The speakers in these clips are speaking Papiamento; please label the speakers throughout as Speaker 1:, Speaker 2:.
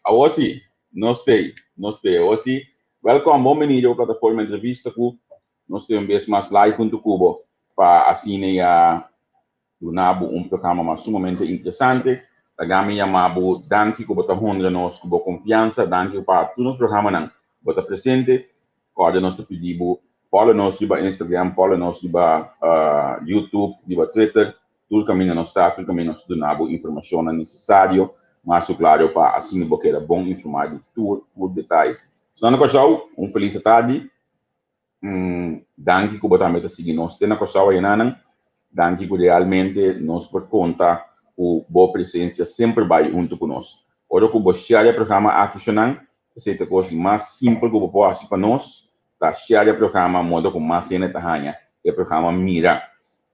Speaker 1: Awor sí, nos t'ei, nos t'ei. Awor sí, welkom, bon bini riba plataforma Entrevista ku nos t'ei un bes mas live huntu ku bo pa asina ya duna bo un programa mas sumamente interesante. Laga mi yama bo danki ku bo ta honra nos ku bo konfiansa, danki pa tur nos programanan bo ta presente. Kòrda nos ta pidi bo follow nos riba Instagram, follow nos riba YouTube, riba Twitter. Tur kaminda nos ta, tur kaminda nos ta duna bo informashonnan nesesario, mas ku klaro pa asina bo keda bon informá di tur tur detayes. Esnan na Kòrsou, un felis atardi. Danki ku bo tambe ta sigui nos te na Kòrsou ayenanan. Danki ku realmente nos por konta ku bo presensia semper bai huntu ku nos. Ora ku bo share e programa aki shonnan, esei ta kos di mas simpel ku bo por hasi pa nos, ta share e programa modo ku mas hende ta haña e programa mira.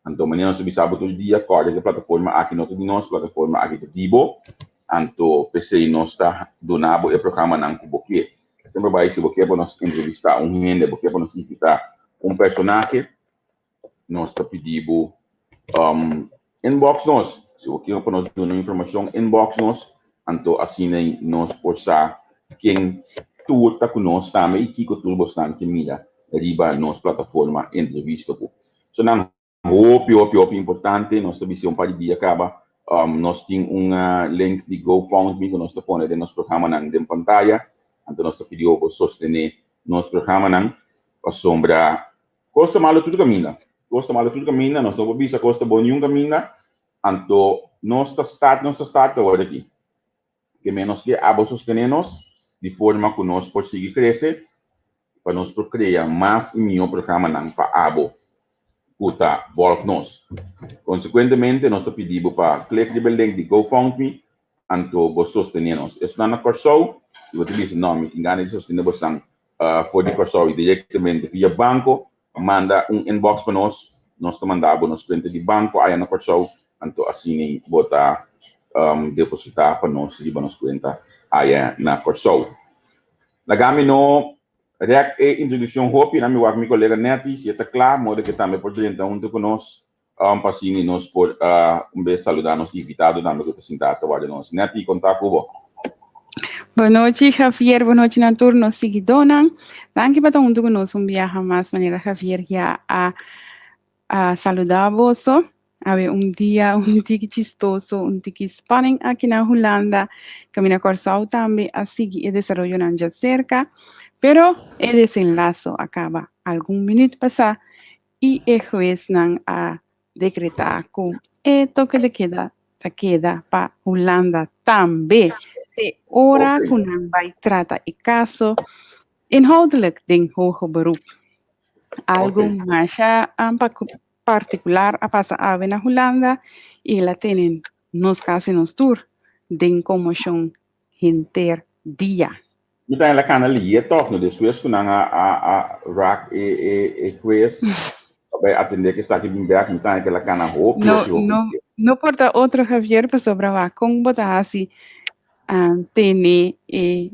Speaker 1: Anto manera nos ta bisa bo tur dia, kòrda ku e plataforma aki no ta di nos, plataforma aki ta di bo. Anto p'esei nos ta duna bo e programanan ku bo ke. Semper bai si bo ke pa nos entrevistá un hende, bo ke pa nos invitá un personahe, nos ta pidi bo inbox nos. Si bo ke pa nos duna informashon, inbox nos. Anto asina nos por sa ken tur ta ku nos tambe i kiko tur bosnan ke mira riba nos plataforma Entrevista Ku. So nan hopi hopi hopi importante, nos ta bisa un par di dia kaba, nos tin un link di GoFundMe ku nos ta pone den nos programanan den pantaya, anto nos ta pidi bo sostené nos programanan pasobra kos ta malo tur kaminda, kos ta malo tur kaminda, nos no por bisa kos ta bon niun kaminda, anto nos ta start, nos ta start awor aki. Ke menos ke abo sostené nos di forma ku nos por sigui krese pa nos por krea mas i mihó programanan pa abo ku ta vòlg nos. Konsekuentemente nos ta pidi bo pa klik riba e link di GoFundMe anto bo sostené nos. Esnan na Kòrsou, si bo ta bisa no mi tin gana di sostené bosnan for di Kòrsou i direktamente via banko, Manda un inbox pa nos, nos ta manda bo nos kuenta di banko aya na Kòrsou, anto asina bo ta depositá pa nos riba nos kuenta aya na Kòrsou. Laga mi no rèk e introdukshon hopi, na mi wak mi kolega Netty si e ta kla, moda ke tambe por drenta huntu ku nos pa asina nos por un bes saludá nos invitado tambe ku ta sintá ta warda nos. Netty, konta ku bo.
Speaker 2: Bonochi Javier, bonochi na tur nos siguidónan. Danki pa ta huntu ku nos un biaha mas manera Javier ya a a saludá boso. Awe un dia un tiki chistoso, un tiki spanning aki na Hulanda. Kaminda Kòrsou tambe a sigui e desaroyonan djaserka, pero e desenlaso a kaba algun minüt pasá i e huesnan a dekretá ku e toke de keda ta keda pa Hulanda tambe te ora ku nan bai trata e kaso inhoudelijk den hoger beroep. Algu masha partikular a pasa awe na Hulanda i el a tene nos kasi nos tur den konmoshon henter dia.
Speaker 1: Mi ta la cana liye toch, no despues cu nan a a a raak e e e hues pa bay atende cu esaki bin bek, mi ta la cana hopi
Speaker 2: No,
Speaker 1: hopi hopi
Speaker 2: no,
Speaker 1: liye.
Speaker 2: no por ta otro Javier pasobra wak con bo ta haci tene e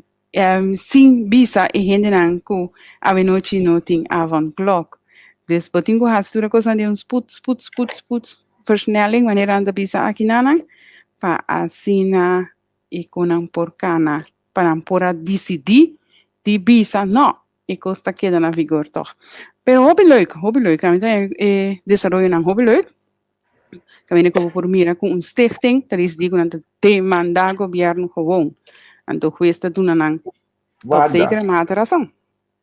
Speaker 2: sin bisa e hendenan cu awenochi no tin avondklok. Dus bo tin cu haci tur e cosnan den un spoed, spoed, spoed, spoed, versnelling manera nan ta bisa akinanan pa asina i ku nan por kana pa nan por a disidí di bisa no, e kos ta keda na vigor tòg. Pero hopi leuk, hopi leuk. Ami ta e desaroyonan hopi leuk. Kaminda ku bo por mira ku un stichting ta disidí ku nan ta demandá gobièrnu gewoon. Anto hues ta duna nan tot zekere mate rason.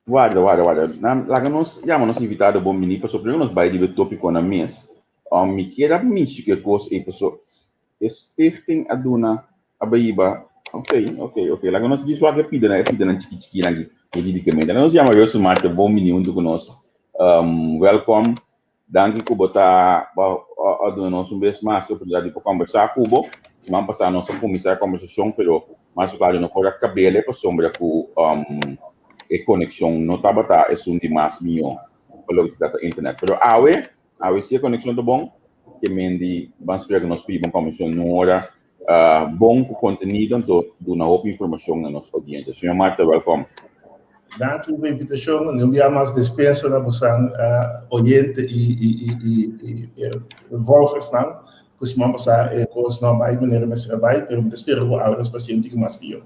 Speaker 1: Warda, warda, warda. Nan, laga nos yama nos invitado bon bini pasobra primero nos bai riba e tópikonan mes. Mi kier a mishi ku e kos ei pasobra e stichting a duna a bai hiba. Ok, ok, ok. Laga nos djis wak e pidanan, e pidanan chiki chikinan aki hurídikamente. Laga nos yama Russell Marte bon bini huntu ku nos. Wèlkòm. Danki ku bo ta bo a duna nos un bes mas e oportunidat di por kombersá ku bo. Siman pasá nos a kuminsá e kombersashon pero mas ku klaro no por a kab'el pasobra ku e konekshon no tabata esun di mas mihó pa loke ta trata internet. Pero awe, awe si e konekshon ta bon, ke men di ban spera ku nos por hiba un kombersashon un ora Bon ku kontenido anto duna hopi informashon na nos oudiensia. Señor Marta, wèlkòm.
Speaker 3: Danki pa invitashon. No bia mas despensa na bosan oyente i volgersnan ku siman pasá e kos no a bai manera mester a bai, pero mi ta spera ku awe nos pasiente ku mas mihó.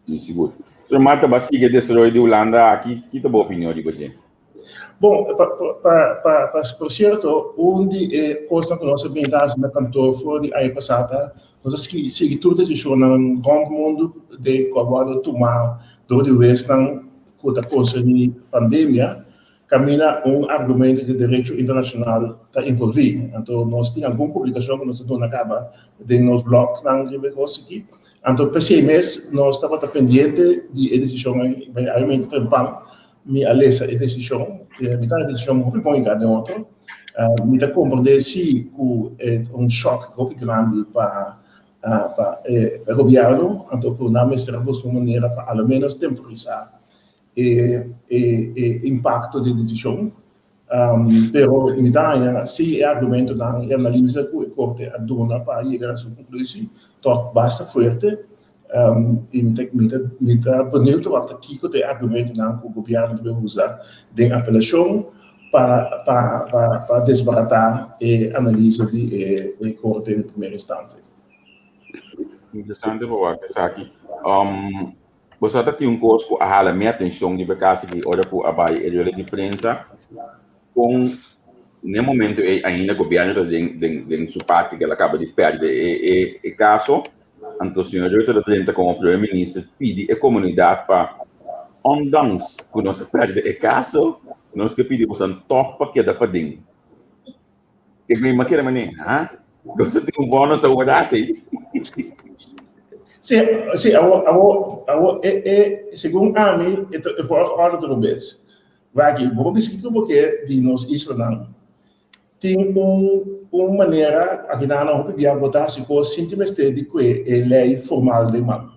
Speaker 1: Sí, sigur. Pero Marta, ba sigue desaroyo di Hulanda aki, ki ta bo opinion riba dje?
Speaker 3: Bon, pa por cierto, un di e cosnan cu nos a bin ta haci na kantoor for di aña pasa ta, nos a sigui tur decisionnan rond mundo de cu a wordo tuma door di huesnan cu ta concerni pandemia, caminda un argumento di derecho internacional ta envolvi. Anto nos tin algun publicacion cu nos a duna caba den nos blognan riba e cos aki. Anto p'esey mes nos tabata pendiente di e decision obviamente trempan mi a lesa e decision, mi ta e decision hopi bon yega den otro. Mi ta comprende si cu e un shock hopi grandi pa pa e gobierno, anto cu nan mester a busca un manera pa alomenos temporisa e e impacto di e decision. Pero mi ta haña si e argumentonan y analisa cu e corte a duna pa yega na su conclusie toch basta fuerte. Y mi ta benieuwd te wak ta kico ta e argumentonan cu gobierno ta bay usa den apelacion pa desbarata e analisa di e corte di primera instancia.
Speaker 1: Interesante pa wak esaki. Bo sa ta tin un kos ku a hala mi atenshon riba e kas aki ora ku a bai e rueda di prensa kon n'e momento ei ainda gobièrnu ta den den den su parti ku el a kaba di pèrdè e e e kaso. Anto señor Rutte ta drenta komo primer minister pidi e komunidat pa ondanks ku nos a pèrdè e kaso nos ke pidi boso tòg pa keda paden. E mi ma kere mane, ha? Nos a tin un bonus awor aki.
Speaker 3: Sí, sí, awor, awor, awor, e, e, segun ami, e, e volgorde ta robes. Waki, bo por bisa kiko bo ke di nos islanan. Tin un, un manera, akinan hopi bia bo ta hasi kos sin tin mester di kue e lei formal den man.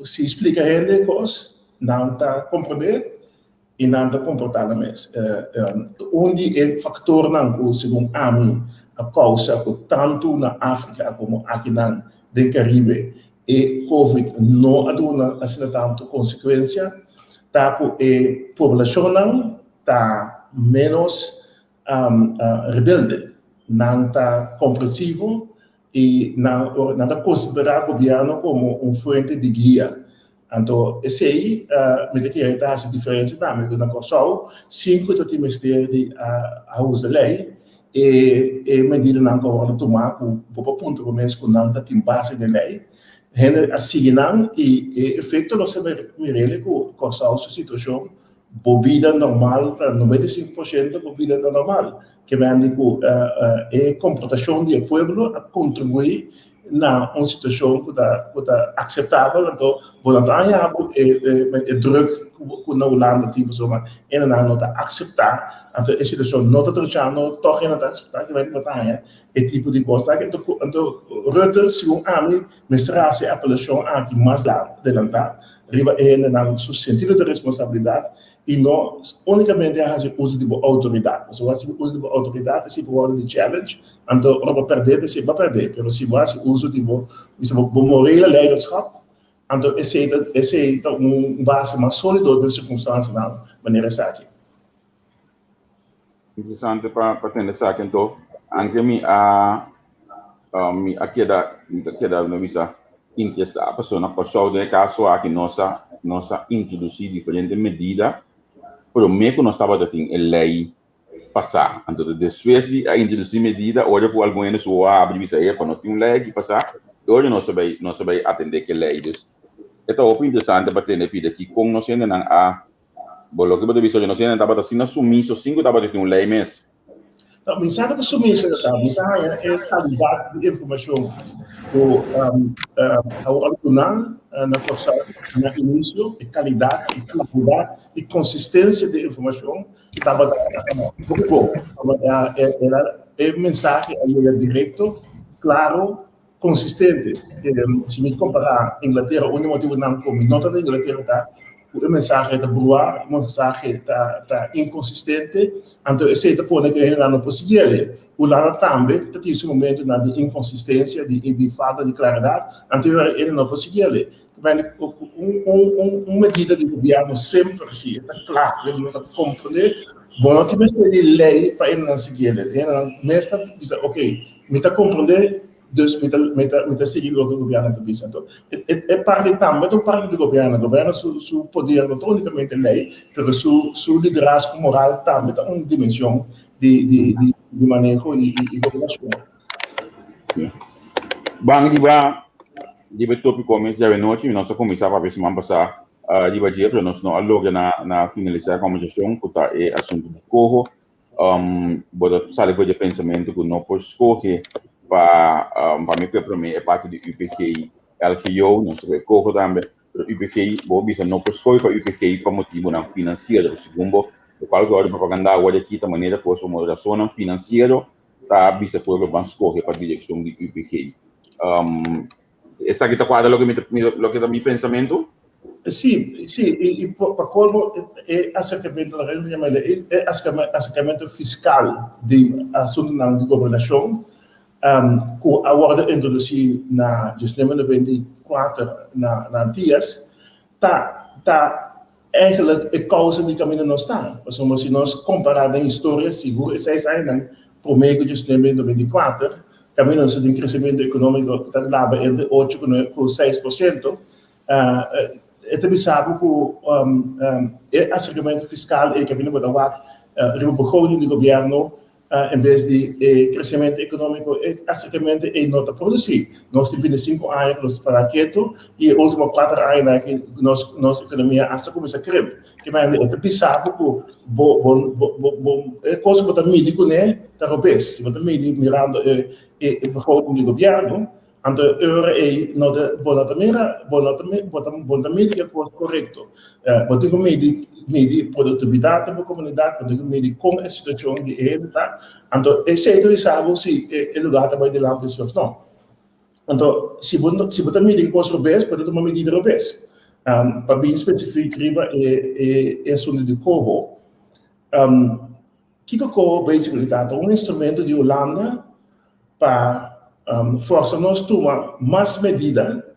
Speaker 3: Si splika hende kos, nan ta komprende i nan ta komportá nan mes. Un di e faktornan ku segun ami a kousa ku tantu na Afrika komo akinan den Karibe e covid no a duna asina tantu konsekuensia ta ku e poblashonnan ta ménos rebelde, nan ta komprensivo i nan nan ta konsiderá gobièrnu komo un fuente di guia. Anto esei mi ta kere ta hasi diferensia tambe ku na Kòrsou sin ku ta tin mester di a usa lei e e medidanan ku a wòrdu tumá ku bo por puntra bo mes ku nan ta tin base den lei. Hende a sigui nan i e efekto lo ser mir'el ku Kòrsou su situashon bo bida normal ta 95% bo bida ta normal. Ke mende ku e komportashon di e pueblo a kontribuí na un situashon ku ta ku ta akseptabel, anto bo no ta haña bo e e druk ku na Hulanda tin pasobra hendenan no ta akseptá, anto e situashon no ta drechando tòg hende ta akseptá ke mende bo ta haña e tipo di kos aki. Anto anto Rutte segun ami mester hasi e apelashon aki mas adelantá riba e hendenan su sentido di responsabilidat I no únikamente a hasi uso di bo outoridat. Pasobra bo hasi uso di bo outoridat esei por wòrdu di challenge, anto ora bo pèrdè ta esei bo a pèrdè. Pero si bo hasi uso di bo, bisa bo morele leiderschap, anto esei ta esei ta un base mas sólido den sirkunstansianan manera esaki.
Speaker 1: Interesante pa pa tende esaki anto anke mi a mi a keda mi ta keda no bisa interesá pasobra na Kòrsou den e kaso aki nos a nos a introdusí diferente medida promé ku nos tabata tin e lei pasá anto despues di a introdusí medida ora ku algun hende su oho a habri bisa epa no tin un lei aki pasá e ora nos a bai nos a bai atendé ku e lei dus e ta hopi interesante pa tende pida ki kon nos hendenan a Bo loke bo ta bisa oye, nos hende tabata asina sumiso sin ku tabata tin un lei mes.
Speaker 3: No, mi sa ku ta sumiso ta, mi ta haña e kalidat di informashon ku a wòrdu duná na Kòrsou na inisio, e kalidat, e klaridat i konsistensia di informashon tabata hopi bon. Tabata e mensahe a yega direkto, klaro. Konsistente. Si mi kompará Inglatera, un di motibunan ku mi no ta na Inglatera ta ku e mensahe ta bruá, e mensahe ta ta inkonsistente, anto esei ta pone ku e hendenan no por siguiel. Hulanda tambe ta tin su momentunan di inkonsistensia, di di falta di klaridat, anto e ora e hende no por siguiel. Un un un medida di gobièrnu semper si e ta kla, e hende no ta komprendé, bo no tin mester di lei pa e hendenan siguiel. E hendenan mes ta bisa, oke, mi ta komprendé. Dus mi ta mi ta mi ta sigui loke gobièrnu ta bisa. Anto e e e parti tambe ta un parti di gobièrnu. Gobièrnu su su poder no ta únikamente lei, pero su su liderazgo moral tambe ta un dimenshon di di di di maneho i i gobernashon.
Speaker 1: Ban riba riba e tópiko mes djawe nochi. Nos a kuminsá papia siman pasá riba dje, pero nos no a logra na na finalisá e kòmbersashon ku ta e asuntu di koho. Bo ta sali for di e pensamentu ku no por skohe pa pa mi ku e promé e parti di UPG LGO, nos ta ku e koho tambe, pero UPG bo bisa no por skohe pa UPG pa motibunan finansiero, segun bo lokual ku a wòrdu propagandá awor aki ta manera kos pa rasonnan finansiero ta bisa pueblo ban skohe pa direkshon di UPG. Esaki ta kuadra loke mi ta loke ta mi pensamentu?
Speaker 3: Sí, sí, i pa kolmo e aserkamentu, laga mi yama e aserkamentu fiskal di asuntunan di gobernashon ku a wòrdu introdusí na diesnuebe 94 na Antias ta ta Eigenlijk e kousa di kaminda nos ta, pasobra si nos kompará den historia, sigur e seis añanan promé ku diesnuebe 94, kaminda nos ta tin kresementu ekonómiko ta laba entre ocho ku nuebe ku 6%, e ta bisa bo ku e aserkamentu fiskal ei kaminda bo ta wak riba begroting di gobièrnu En bes di e kresementu ekonómiko, e aserkamentu ei no ta produsí. Nos tin 25 aña ku nos ta pará ketu i e último kuater añanan aki nos nos ekonomia asta kuminsá krimp. Ke manera e ta bisa bo ku bo bo bo bo e kos ku bo ta midi kuné ta robes. Si bo ta midi mirando e e begroting di gobièrnu, Anto e ora ei no ta, bo no ta mira, bo no ta bo ta bo no ta midi e kos korekto. Bo tin ku midi midi produktividat den bo komunidat, bo tin ku midi kon e situashon di e hende ta. Anto esei ta bisa bo si e e lugar ta bai dilanti si òf no. Anto si bo si bo ta midi e kos robes, bo ta tuma medida robes. Pa bin spesifik riba e e e asuntu di koho, Kiko koho basically ta? Ta un instrumento di Hulanda pa forsa nos tuma mas medida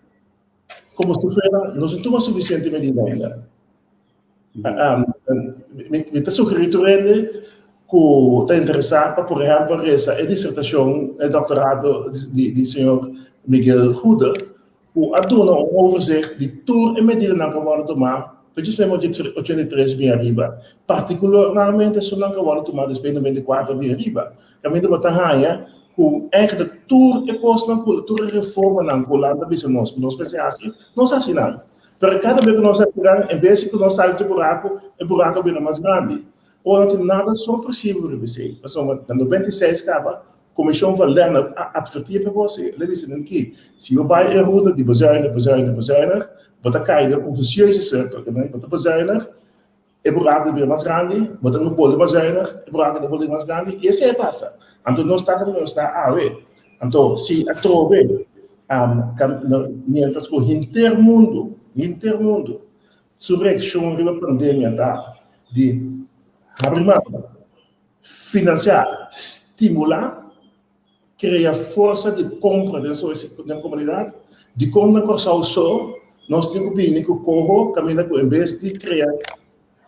Speaker 3: como si fuera nos no tuma suficiente medida ainda. Mi ta sugeri tur hende ku ta interesa pa por ehempel resa e disertacion, e doctorado di señor Miguel Goede ku a duna un overzicht di tur e medidanan ku a wòrdu tumá for djis mil 83 bin ariba, partikularmente esunnan ku a wòrdu tumá despues di 94 bin ariba. Kaminda bo ta haña ku eigenlijk tur e kosnan ku tur e reformanan ku Hulanda a bisa nos ku nos mester hasi, nos hasi nan. Pero kada bes ku nos hasi nan, en bes di ku nos sali di e buraku, e buraku a bira mas grandi. Ora no tin nada sorpresivo riba esei, pasobra na 96 kaba Komishon van Lennep a atvertí e propósito. El a bisa nan ki, si bo bai e ruta di bezuinig, bezuinig, bezuinig, bo ta kai den un vicieuze cirkel. Ke men, bo ta bezuinig, e buraku ta bira mas grandi, bo ta bolbe bezuinig, e buraku ta bolbe mas grandi, i esei a pasa. Anto nos ta kaminda nos ta awe. Anto si atrobe, mientras ku henter mundu, henter mundu su reakshon riba pandemia ta di habri man, Finansiá, stimulá, krea forsa di kompra den den komunidat. Dikon na Kòrsou so nos tin ku bini ku koho kaminda ku en bes di krea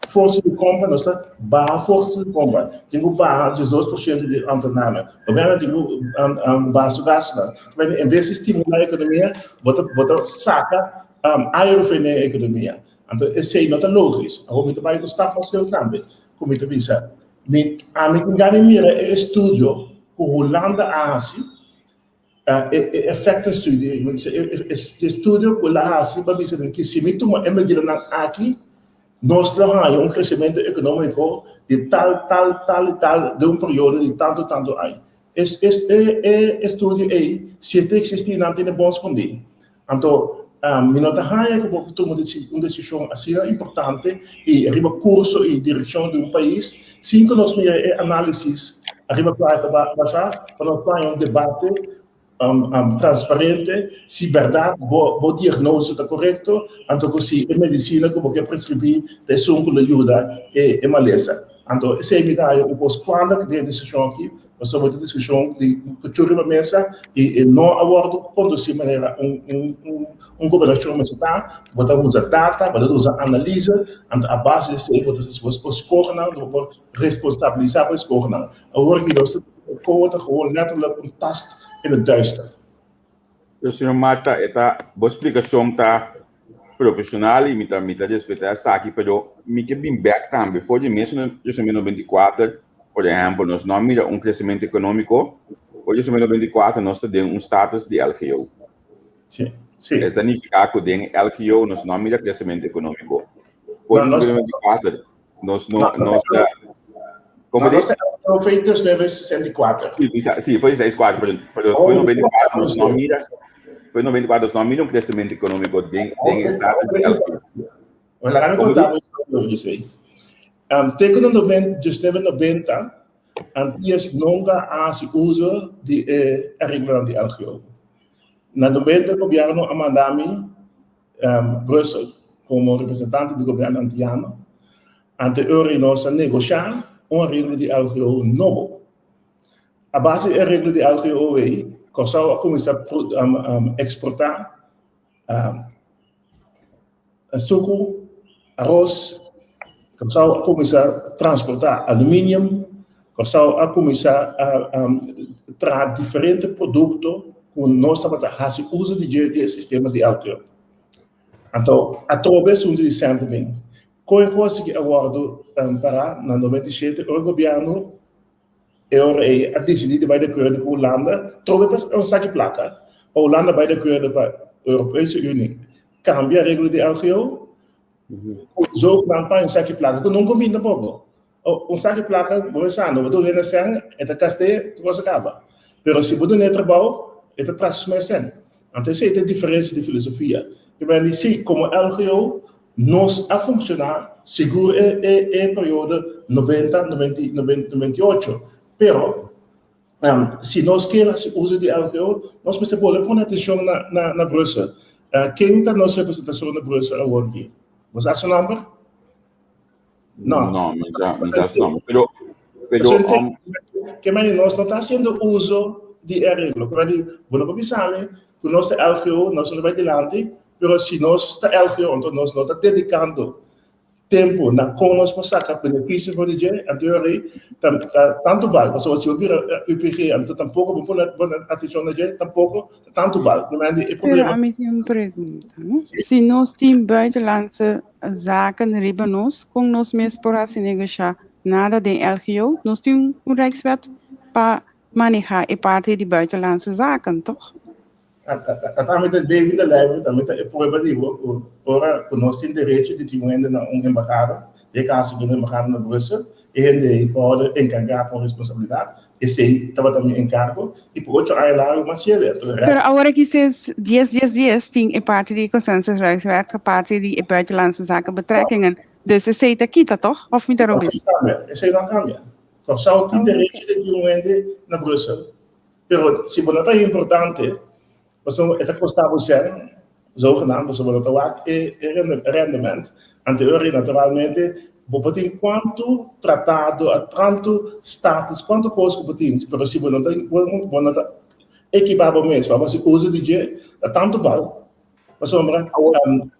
Speaker 3: forsa di kompra nos ta baha forsa di kompra. Tin ku baha 12% di ambtenarnan. Gobièrnu tin ku baha su gastunan. En bes di stimulá ekonomia bo ta bo ta saka aire for den e ekonomia. Anto esei no ta lógis. Awor mi ta bai un stap mas leu tambe. Ku mi ta bisa, mi ami tin gana di mira e estudio ku Hulanda a hasi, e e effectenstudie, mi bisa e e estudio ku el a hasi pa bisa den ki si mi tuma e medidanan aki, nos lo haña un kresementu ekonómiko di tal, tal, tal i tal den un periodo di tantu, tantu aña. E e e estudio ei, si e ta eksistí, nan tene bon skondí. Anto, mi no ta haña ku bo por tuma un desishon asina importante i riba kurso i direkshon di un pais sin ku nos mira e análisis ariba kua e ta basá pa nos por haña un debate transparente si bèrdat bo diagnose ta korekto anto ku si e medisina ku bo ke preskribí ta esun ku lo yuda e malesa. Anto esei mi ta haña un kos kwalijk den e desishon aki. Pasobra ta diskushon di kuchu riba mesa i e no a wòrdu kondusí manera un un un gobernashon mester ta. Bo ta usa data, bo ta usa analise, anto a base di esei bo ta bo skohe nan, bo por responsabilisá bo skohe nan. Awor aki nos ta koho ta gewoon letterlijk un tast in het duister.
Speaker 1: Pero señor Marta, e ta, bo splikashon ta profesional i mi ta mi ta respetá esaki, pero mi ke bin bèk tambe. For di mes 1994, por ehèmpel, nos no a mira un kresementu ekonómiko. For di 1994 nos ta den un status di LGO.
Speaker 3: Sí, sí.
Speaker 1: E ta nifiká ku den LGO nos no a mira kresementu ekonómiko. For di 1994 nos no nos ta
Speaker 3: Como nos ta LGO 1964.
Speaker 1: Sí, sí, foi 64, pero pero foi 94 nos no mira foi 94 nos no mira un kresementu ekonómiko den den e status di LGO.
Speaker 3: Laga mi konta bo historia over esei. Te ku na 1990 Antillas nunka a hasi uso di e areglonan di LGO. Na 90 gobièrnu a manda mi Brussel komo representante di gobièrnu antiano. Ante ora i nos a negoshá un areglo di LGO nobo. A base di e areglo di LGO ei, Kòrsou a kuminsá eksportá Suku, aros, Kòrsou a kuminsá transportá aluminium, Kòrsou a kuminsá traha diferente produkto ku nos tabata hasi uso di dje di e sistema di LTO. Anto atrobe asuntu di sèn ta bin. Kon e kos aki a wòrdu pará na 97 ora gobièrnu E ora ei a disidí di bai di akuerdo ku Hulanda, trobe pa un saki plaka, pa Hulanda bai di akuerdo pa Europese Unie kambia reglo di LGO, ku zogenaamd pa un saki plaka, ku nunka bin tampoko. Un saki plaka, bo pensando, bo dun'é na sèn, e ta kast'é, tur kos a kaba. Pero si bo dun'é trabou, e ta trasa su mes sèn. Anto esei ta e diferensia di filosofia. Kiba di si, komo LGO, nos a funkshoná sigur e e e periodo 90, 90, 98. Pero si nos kier hasi uso di LGO, nos mester bolbe pone atenshon na na na Brussel. Ken ta nos representashon na Brussel awor aki? Bo sa su nòmber?
Speaker 1: No. No, mi sa, mi sa su nòmber. Pero, pero,
Speaker 3: Ke mane nos no ta hasiendo uso di e areglo. Ke mane bo no por bisa mi ku nos ta LGO, nos no ta bai dilanti, pero si nos ta LGO, anto nos no ta dedikando tempu na kon nos por saka benefisio for di dje, anto e ora ei ta ta tantu bal. Pasobra si bo bira UPG, anto tampoko bo pone atenshon na dje, tampoko ta tantu bal. Ke mane e
Speaker 2: Pero
Speaker 3: problema.
Speaker 2: ami tin un pregunta, no? Si nos tin buitenlandse zaken riba nos, kon nos mes por hasi negoshá nada den LGO? Nos tin un Rijkswet pa manehá e parti di buitenlandse zaken, toch?
Speaker 3: Tambe ta David de Leeuw, tambe ta e prueba di bo ku ora ku nos tin derecho di tin un hende na un embahada, den e kaso di un embahada na Brussel, e hende ei por wòrdu enkargá ku un responsabilidat, esei tabata mi enkargo i pa ocho aña largu mas yele. Anto e
Speaker 2: Pero awor aki sinds dies dies dies tin e parti di consensus Rijkswet, parti di e buitenlandse zaken betrekkingen, dus esei ta kita toch? Of mi ta robes?
Speaker 3: Esei no a kambia, esei no a kambia. Kòrsou tin derecho di tin un hende na Brussel. Pero si bo no ta importante, pasobra e ta kosta bo sèn, zogenaamd, pasobra bo no ta wak e rendement, anto e ora naturalmente bo por tin kuantu tratado, tantu status, kuantu kos ku bo tin, pero si bo no ta bo no ta ekipá bo mes pa bo hasi uso di dje, ta tantu bal. Pasobra,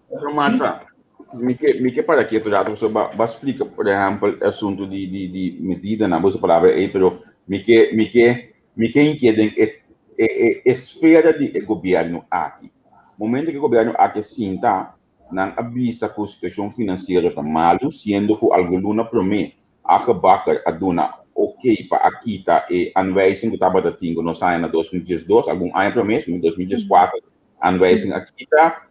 Speaker 1: Pero Marta, mi ke mi ke para ketu rato pasobra bo a splika por ehèmpel e asuntu di di di medidanan, bo usa palabra ei, pero mi ke mi ke mi ke hinkié den e e e esfera di e gobièrnu aki. Momento ku e gobièrnu aki a sinta, nan a bisa ku situashon finansiero ta malu, siendo ku algun luna promé Age Bakker a duna ok pa a kita e aanwijzing ku tabata tin ku nos haña na 2012, algun aña promé, 2014 Aanwijzing a kita,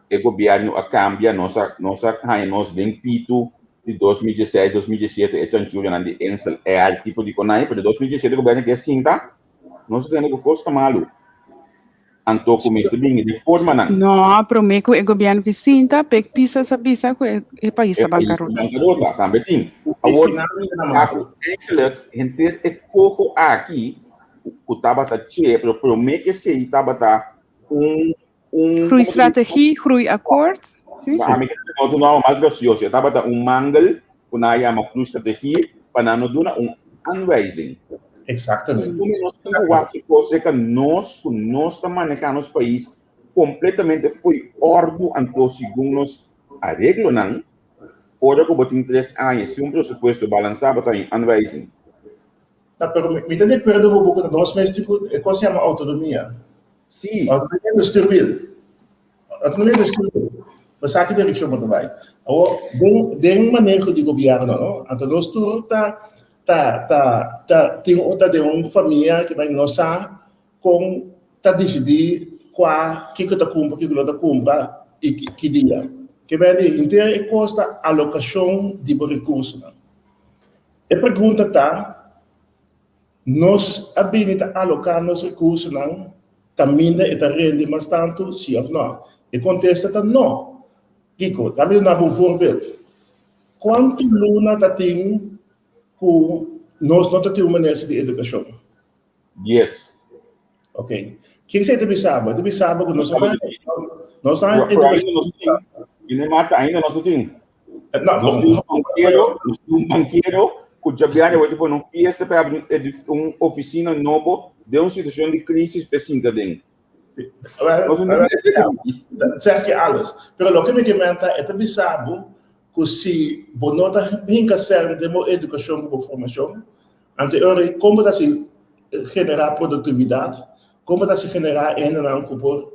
Speaker 1: e gobièrnu a kambia, nos a nos a haña nos den pitu di 2016, 2017 e chanchullanan di Insel Air tipo di konai, pero 2017 gobièrnu ke sinta, nos a tende ku kos ta malu. Anto ku mester bini reformanan.
Speaker 2: No, promé ku e gobièrnu ke sinta, Pek Pisas a bisa ku e e pais ta
Speaker 1: E pais ta
Speaker 2: bankarota.
Speaker 1: bankarota, tambe tin. Awor, eigenlijk henter e koho aki ku tabata che, pero promé ku esei tabata un un
Speaker 2: Groeistrategie, groeiakkoord.
Speaker 1: Sí. Pa ami ta otro nòmber mas gracioso. E tabata un mangel ku nan a yama groeistrategie pa nan no duna un aanwijzing.
Speaker 3: Exactamente.
Speaker 1: Pues como nos tin ku wak e kos serka nos ku nos ta maneha nos pais kompletamente fo'i òrdu anto segun nos areglonan, ora ku bo tin tres aña sin un presupuesto balansá bo ta un aanwijzing.
Speaker 3: No, pero mi ta di akuerdo ku bo ku nos mester ku e kos yama outonomia.
Speaker 1: Sí.
Speaker 3: Ot no stuurwiel. Ot no mende stuurwiel. Bo sa ki direkshon bo ta bai. Awor, den, den maneho di gobièrnu, no? Anto nos tur ta, ta, ta, ta, tin un, ta den un famia ki bai no sa kon ta disidí kua, kiko ta kumpra, kiko no ta kumpra i ki, ki dia. Ke bai di henter e kos ta alokashon di bo rekursonan. E pregunta ta, Nos a bini ta aloká nos rekursonan kaminda e ta rende mas tantu, sí òf nò? E kontesta ta nò. Kiko? Dami duna bo un voorbeeld. Kuantu luna ta tin ku nos no ta tin un minister di edukashon?
Speaker 1: Dies.
Speaker 3: Ok. Kiko esei ta bisa bo? E ta bisa bo ku nos no nos ta
Speaker 1: edukashon. Ainda nos no tin.
Speaker 3: No,
Speaker 1: Nos tin un banquero, nos tin un banquero ku djabiaña wou ta pone un fiesta pa abri un oficina nobo den un situacion di crisis pa e sinta den.
Speaker 3: Sí. Wel,
Speaker 1: Nos no
Speaker 3: wel,
Speaker 1: tin esei.
Speaker 3: dat zeg je alles. Pero loke mi ke menta, e ta bisa bo ku si bo no ta hinka sèn den bo edukashon ku bo formashon, anto e ora ei kon bo ta hasi generá produktividat, kon bo ta hasi generá hendenan ku por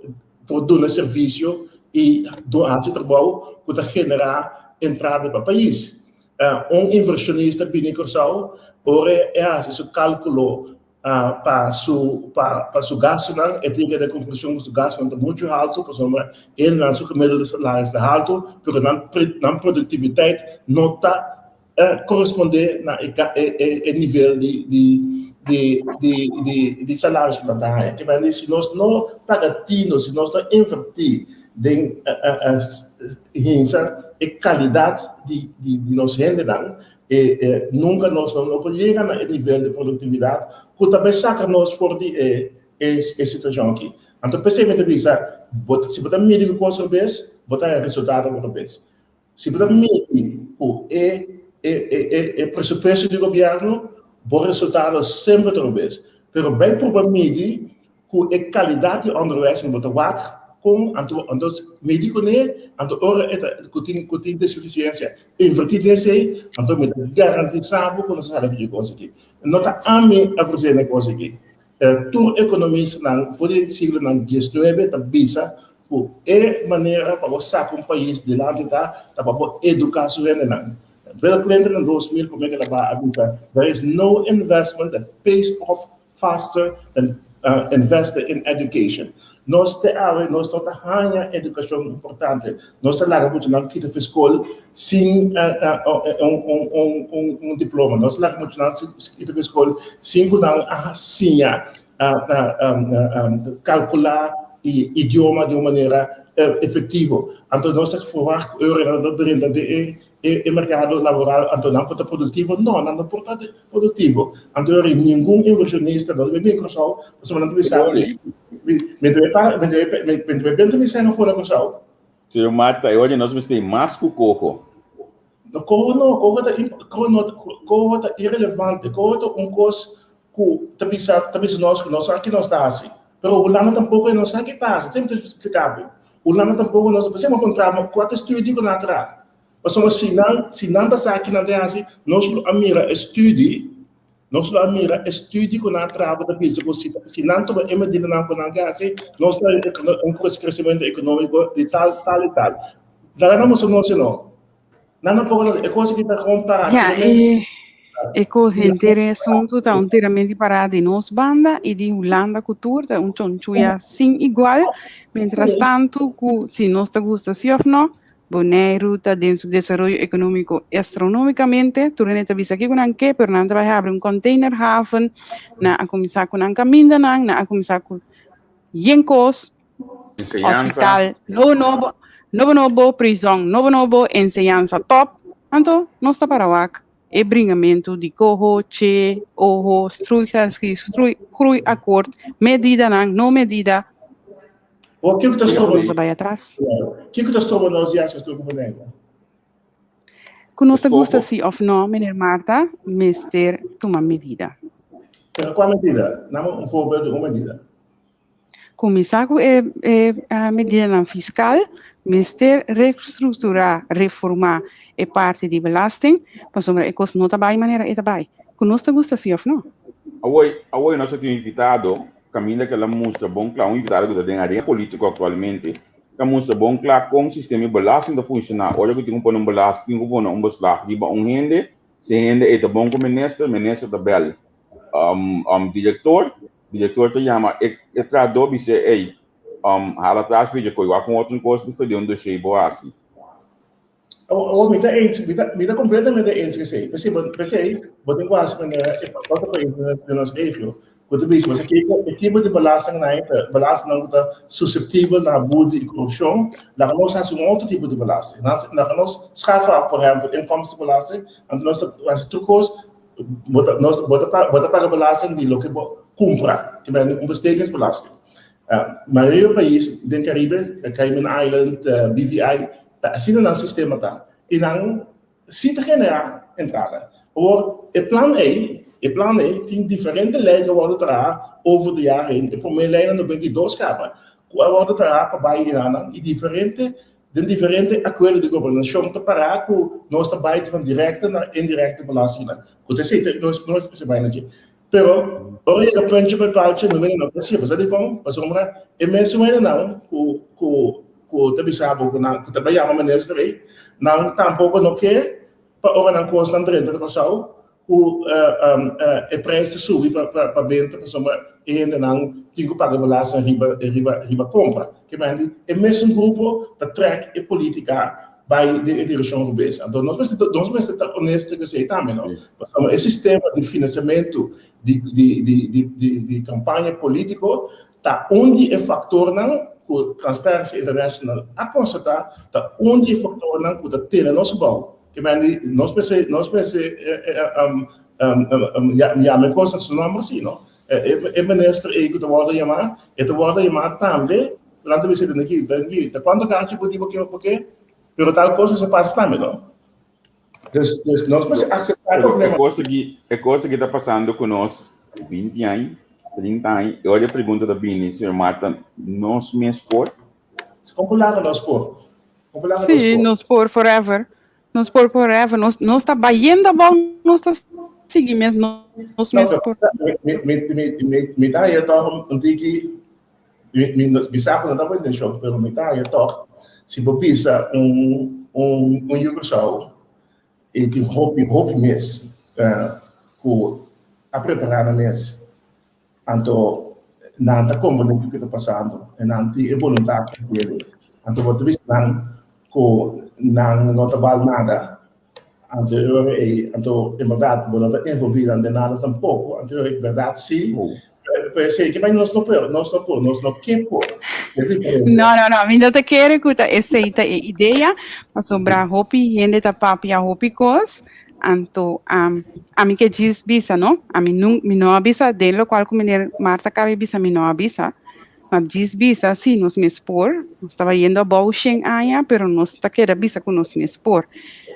Speaker 3: por duna servisio i hasi trabou ku ta generá entrada pa pais. Un invershonista bini Kòrsou, ora e hasi su kálkulo pa su pa su gastunan, e tin yega na e konklushon ku su gastunan ta muchu haltu pasobra hendenan su gemiddelde salaris ta haltu, pero nan nan produktivitet no ta korespondé na e nivel di salaris ku nan ta haña. Ke manera si nos no paga tino, si nos no invertí den hinsa e kalidat di nos hendenan, nunka nos no por yega na e nivel di produktividat ku ta bai saka nos for di e situashon aki. Anto p'esei mi ta bisa, si bo ta midi ku kos robes, bo ta haña resultado robes. Si bo ta midi ku e e e e presupuesto di gobièrnu, bo resultado semper ta robes. Pero bai pruba midi ku e kalidat di ònderwes ku bo ta wak kon anto anto midi kuné, anto ora e ta ku tin ku tin desufisiensia invertí den esei, anto mi ta garantisá bo ku nos a sali for di e kos aki. No ta ami a versena e kos aki. Tur ekonomistanan for di siglonan diesnuebe ta bisa Ku e manera pa bo saka un pais dilanti ta, ta pa bo eduká su hendenan. Bill Clinton na 2000 promé ku el a bai a bisa, There is no investment that pays off faster than investing in education. Nos te awe nos no ta haña edukashon importante. Nos ta laga muchanan kita fi skol sin un diploma. Nos ta laga muchanan kita fi skol sin ku nan a siña kalkulá e idioma di un manera efektivo. Anto nos ta ferwagt ku ora nan ta drenta den e merkado laboral anto nan por ta produktivo? No, nan no por ta produktivo. Anto ora ningun invershonista no ta bin bin Kòrsou pasobra nan ta bisa mi ta bai benta mi sèn afó na Kòrsou.
Speaker 1: Señor Marta, e ora nos mester tin mas ku koho.
Speaker 3: No, koho no, koho ta koho ta irelevante, koho ta un kos ku ta bisa ta bisa nos ku nos sa ki nos ta hasi, pero Hulanda tampoko e no sa ki ta hasi, semper ta splika bo, Hulanda tampoko no sa, p'esei bo kontra bo kua ta studi ku nan a traha, pasobra si nan si nan ta sa ki nan ta hasi nos lo a mira e studi, nos lo a mira e studi ku nan a traha ku ta bisa ku si si nan tuma e medidanan ku nan ke hasi nos ta un kresementu ekonomiko di tal tal i tal, laga nan mustra nos si no. Nan no por e kos ki ta gewoon para.
Speaker 2: Ja, e, e kos henter e asuntu ta un tiramento di pará di nos banda i di Hulanda ku tur ta un chonchuya sin igual. Mientras tanto ku si nos ta gusta si of no, Boneiru ta den su desaroyo ekonómiko astronómikamente. Tur hende ta bisa kiko nan ke, pero nan ta bai habri un containerhaven, nan a kuminsá ku nan kamindanan, nan a kuminsá ku yen kos.
Speaker 1: Enseñanza.
Speaker 2: Hospital nobo nobo, nobo nobo, prison nobo nobo, enseñanza top. Anto nos ta para wak e bringamentu di coho, che, oho, struigrens, strui, groeiakkoord, medidanan, no medida.
Speaker 3: O kiko ta stroba
Speaker 2: Nos a bai atras.
Speaker 3: Kiko ta stroba nos di hasi esto ku Boneiru?
Speaker 2: Ku nos ta gusta si of no, meneer Marta, mester tuma medida.
Speaker 3: Pero kua medida? Dame un voorbeeld di un medida.
Speaker 2: Kuminsá ku e e medidanan fiskal, mester restrukturá, reformá e parti di belasting, pasobra e kos no ta bai manera e ta bai. Ku nos ta gusta si òf no?
Speaker 1: Awor, awor nos a tin invitado. kaminda ku el a mustra bon kla, un invitado ku ta den arena polítiko aktualmente, ta mustra bon kla kon sistema di belasting ta funshoná. Ora ku tin ku pone un belasting, tin ku pone un beslag riba un hende, si e hende ei ta bon ku minister, minister ta bèl direktor, direktor ta yama e e trahadó bis'é, ey, hala atras bidja koe, wak un otro kos di fed'é un doshé bo hasi.
Speaker 3: Awor, mi ta eens, mi ta, mi ta completamente eens cu esey. P'esey, bo, p'esey, bo tin cu haci manera e otro paisnan den nos regio, cu ta bisa, bo sa kico, e tipo di belastingnan ei ta belastingnan cu ta susceptibel na abuso y corupcion, laga nos haci un otro tipo di belasting. Nos, laga nos schafa af, por ehempel, inkomstenbelasting, anto nos ta haci tur cos, bo ta, nos, bo ta, bo ta paga belasting di loke bo cumpra, ke men un bestedingsbelasting. Mayoria pais den Caribe, Cayman Island, BVI, ta asina nan sistema ta y nan si ta genera entrada. Awor e plan ey, e plan ey tin diferente ley cu a wordo traha over de jaren heen. E prome ley na 92 caba cu a wordo traha pa bay enanan y diferente den diferente acuerdo di gobernacion ta para cu nos ta bay van directe na indirecte belastingnan. Cu ta esey nos nos bay na dje. Pero ora yega puntje pa e paltje no mira no ta hasié. Pasobra dikon? Pasobra e mesun hendenan ku ku ku ta bisa bo ku nan ku ta bai yama minister ei, nan tampoko no ke pa ora nan kosnan drenta ta Kòrsou ku e preis ta subi pa pa pa benta pasobra e hendenan tin ku paga belasting riba riba riba kompra. Ke mende e mesun grupo ta trèk e politika bai den e direkshon robes. Anto nos mester nos mester ta honesto ku esei tambe no. Pasobra e sistema di finansiamentu di di di di di di kampaña polítiko ta un di e faktornan ku Transparency International a konstatá ta un di e faktornan ku ta tene nos abou. Ke men di nos mester nos mester yama e kos na su nòmber si no. E minister ei ku ta wòrdu yamá e ta wòrdu yamá tambe. Nan ta bisa den aki, den aki, ta cuanto kachi bo di bo ke bo ke, pero tal cos mester pasa tambe, no? Dus, dus nos mester acepta e problema.
Speaker 1: E cos aki, e cos aki ta pasando cu nos 20 aña, 30 aña, e ora e pregunta ta bini, señor Marta, nos mes por?
Speaker 3: Con cu laga nos por? Con cu laga nos por?
Speaker 2: Sí, nos por forever. Nos por forever. Nos, nos ta bayendo abou, nos ta sigui mes, nos mes por.
Speaker 3: Mi, mi, mi, mi, mi ta haya toch un tiki Mi, mi, mi sa ku no ta bo intenshon, pero mi ta haña tòg, si bo bisa un, un, un yu Kòrsou i tin hopi, hopi mes ku a prepará nan mes, anto nan ta komprendé kiko ta pasando i nan tin e boluntat pa kere. Anto bo ta bisa nan ku nan no ta bal nada, anto e ora ei, anto en bèrdat bo no ta envolví nan den nada tampoko, anto e ora ei bèrdat si, pero esei ke bai nos no por, nos no por, nos no ke por. E diferente.
Speaker 2: No, no, no, mi no ta kere ku ta esei ta e idea, pasobra hopi hende ta papia hopi kos, anto um, ami ke djis bisa, no? Ami nun, mi no a bisa den lokual ku meneer Marta kabe bisa mi no a bisa, Ma djis bisa, sí, nos mes por. Nos taba yendo abou shen aña, pero nos ta keda bisa ku nos mes por.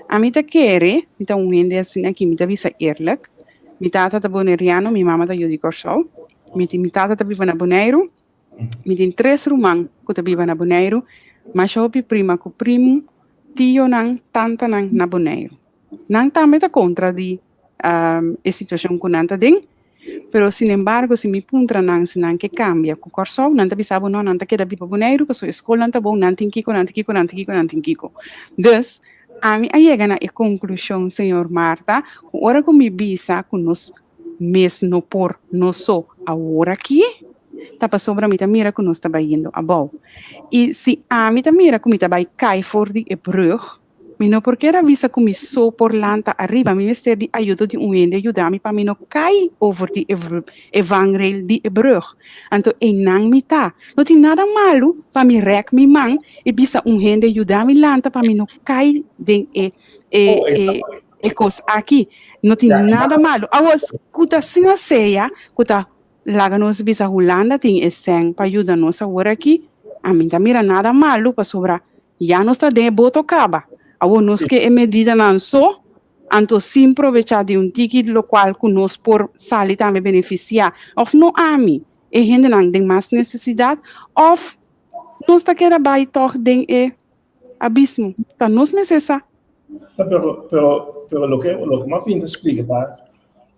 Speaker 2: Ami ta kere, mi ta un hende asina aki, mi ta bisa eerlijk. Mi tata ta boneriano, mi mama ta yu di Kòrsou. Mi tin, mi tata ta biba na Boneiru. Mi tin tres ruman ku ta biba na Boneiru. Masha hopi prima ku primu, tionan, tantanan na Boneiru. Nan tambe ta kontra di e situashon ku nan ta den, pero sinembargo si mi puntra nan si nan ke kambia ku Kòrsou, nan ta bisa bo no, nan ta keda biba Boneiru pasobra e skolnan ta bon, nan tin kiko, nan tin kiko, nan tin kiko, nan tin kiko. Dus, ami a yega na e konklushon, señor Marta, ku ora ku mi bisa ku nos mes no por nos so aworakí, ta pasobra mi ta mira ku nos ta bayendo abou. I si ami ta mira ku mi ta bai kai for di e brùg, Mi no por keda bisa ku mi so por lanta ariba, mi mester di ayudo di un hende yuda mi pa mi no kai over di e e vangrail di e brug. Anto einan mi ta. No tin nada malu pa mi rèk mi man i bisa un hende yuda mi lanta pa mi no kai den e e e e kos aki. No tin nada malu. Awor ku ta asina sea ku ta Laga nos bisa Hulanda tin e sèn pa yuda nos awor aki, ami ta mira nada malu pasobra ya nos ta den e boto kaba. Awor nos ke e medidanan so, anto sin probechá di un tiki lokual ku nos por sali tambe benefisiá, òf no ami, e hendenan den mas nesesidat, òf nos ta keda bai tòg den e abismo. Ta nos mester sa.
Speaker 3: No, pero, pero, pero loke, loke m'a pinta splika ta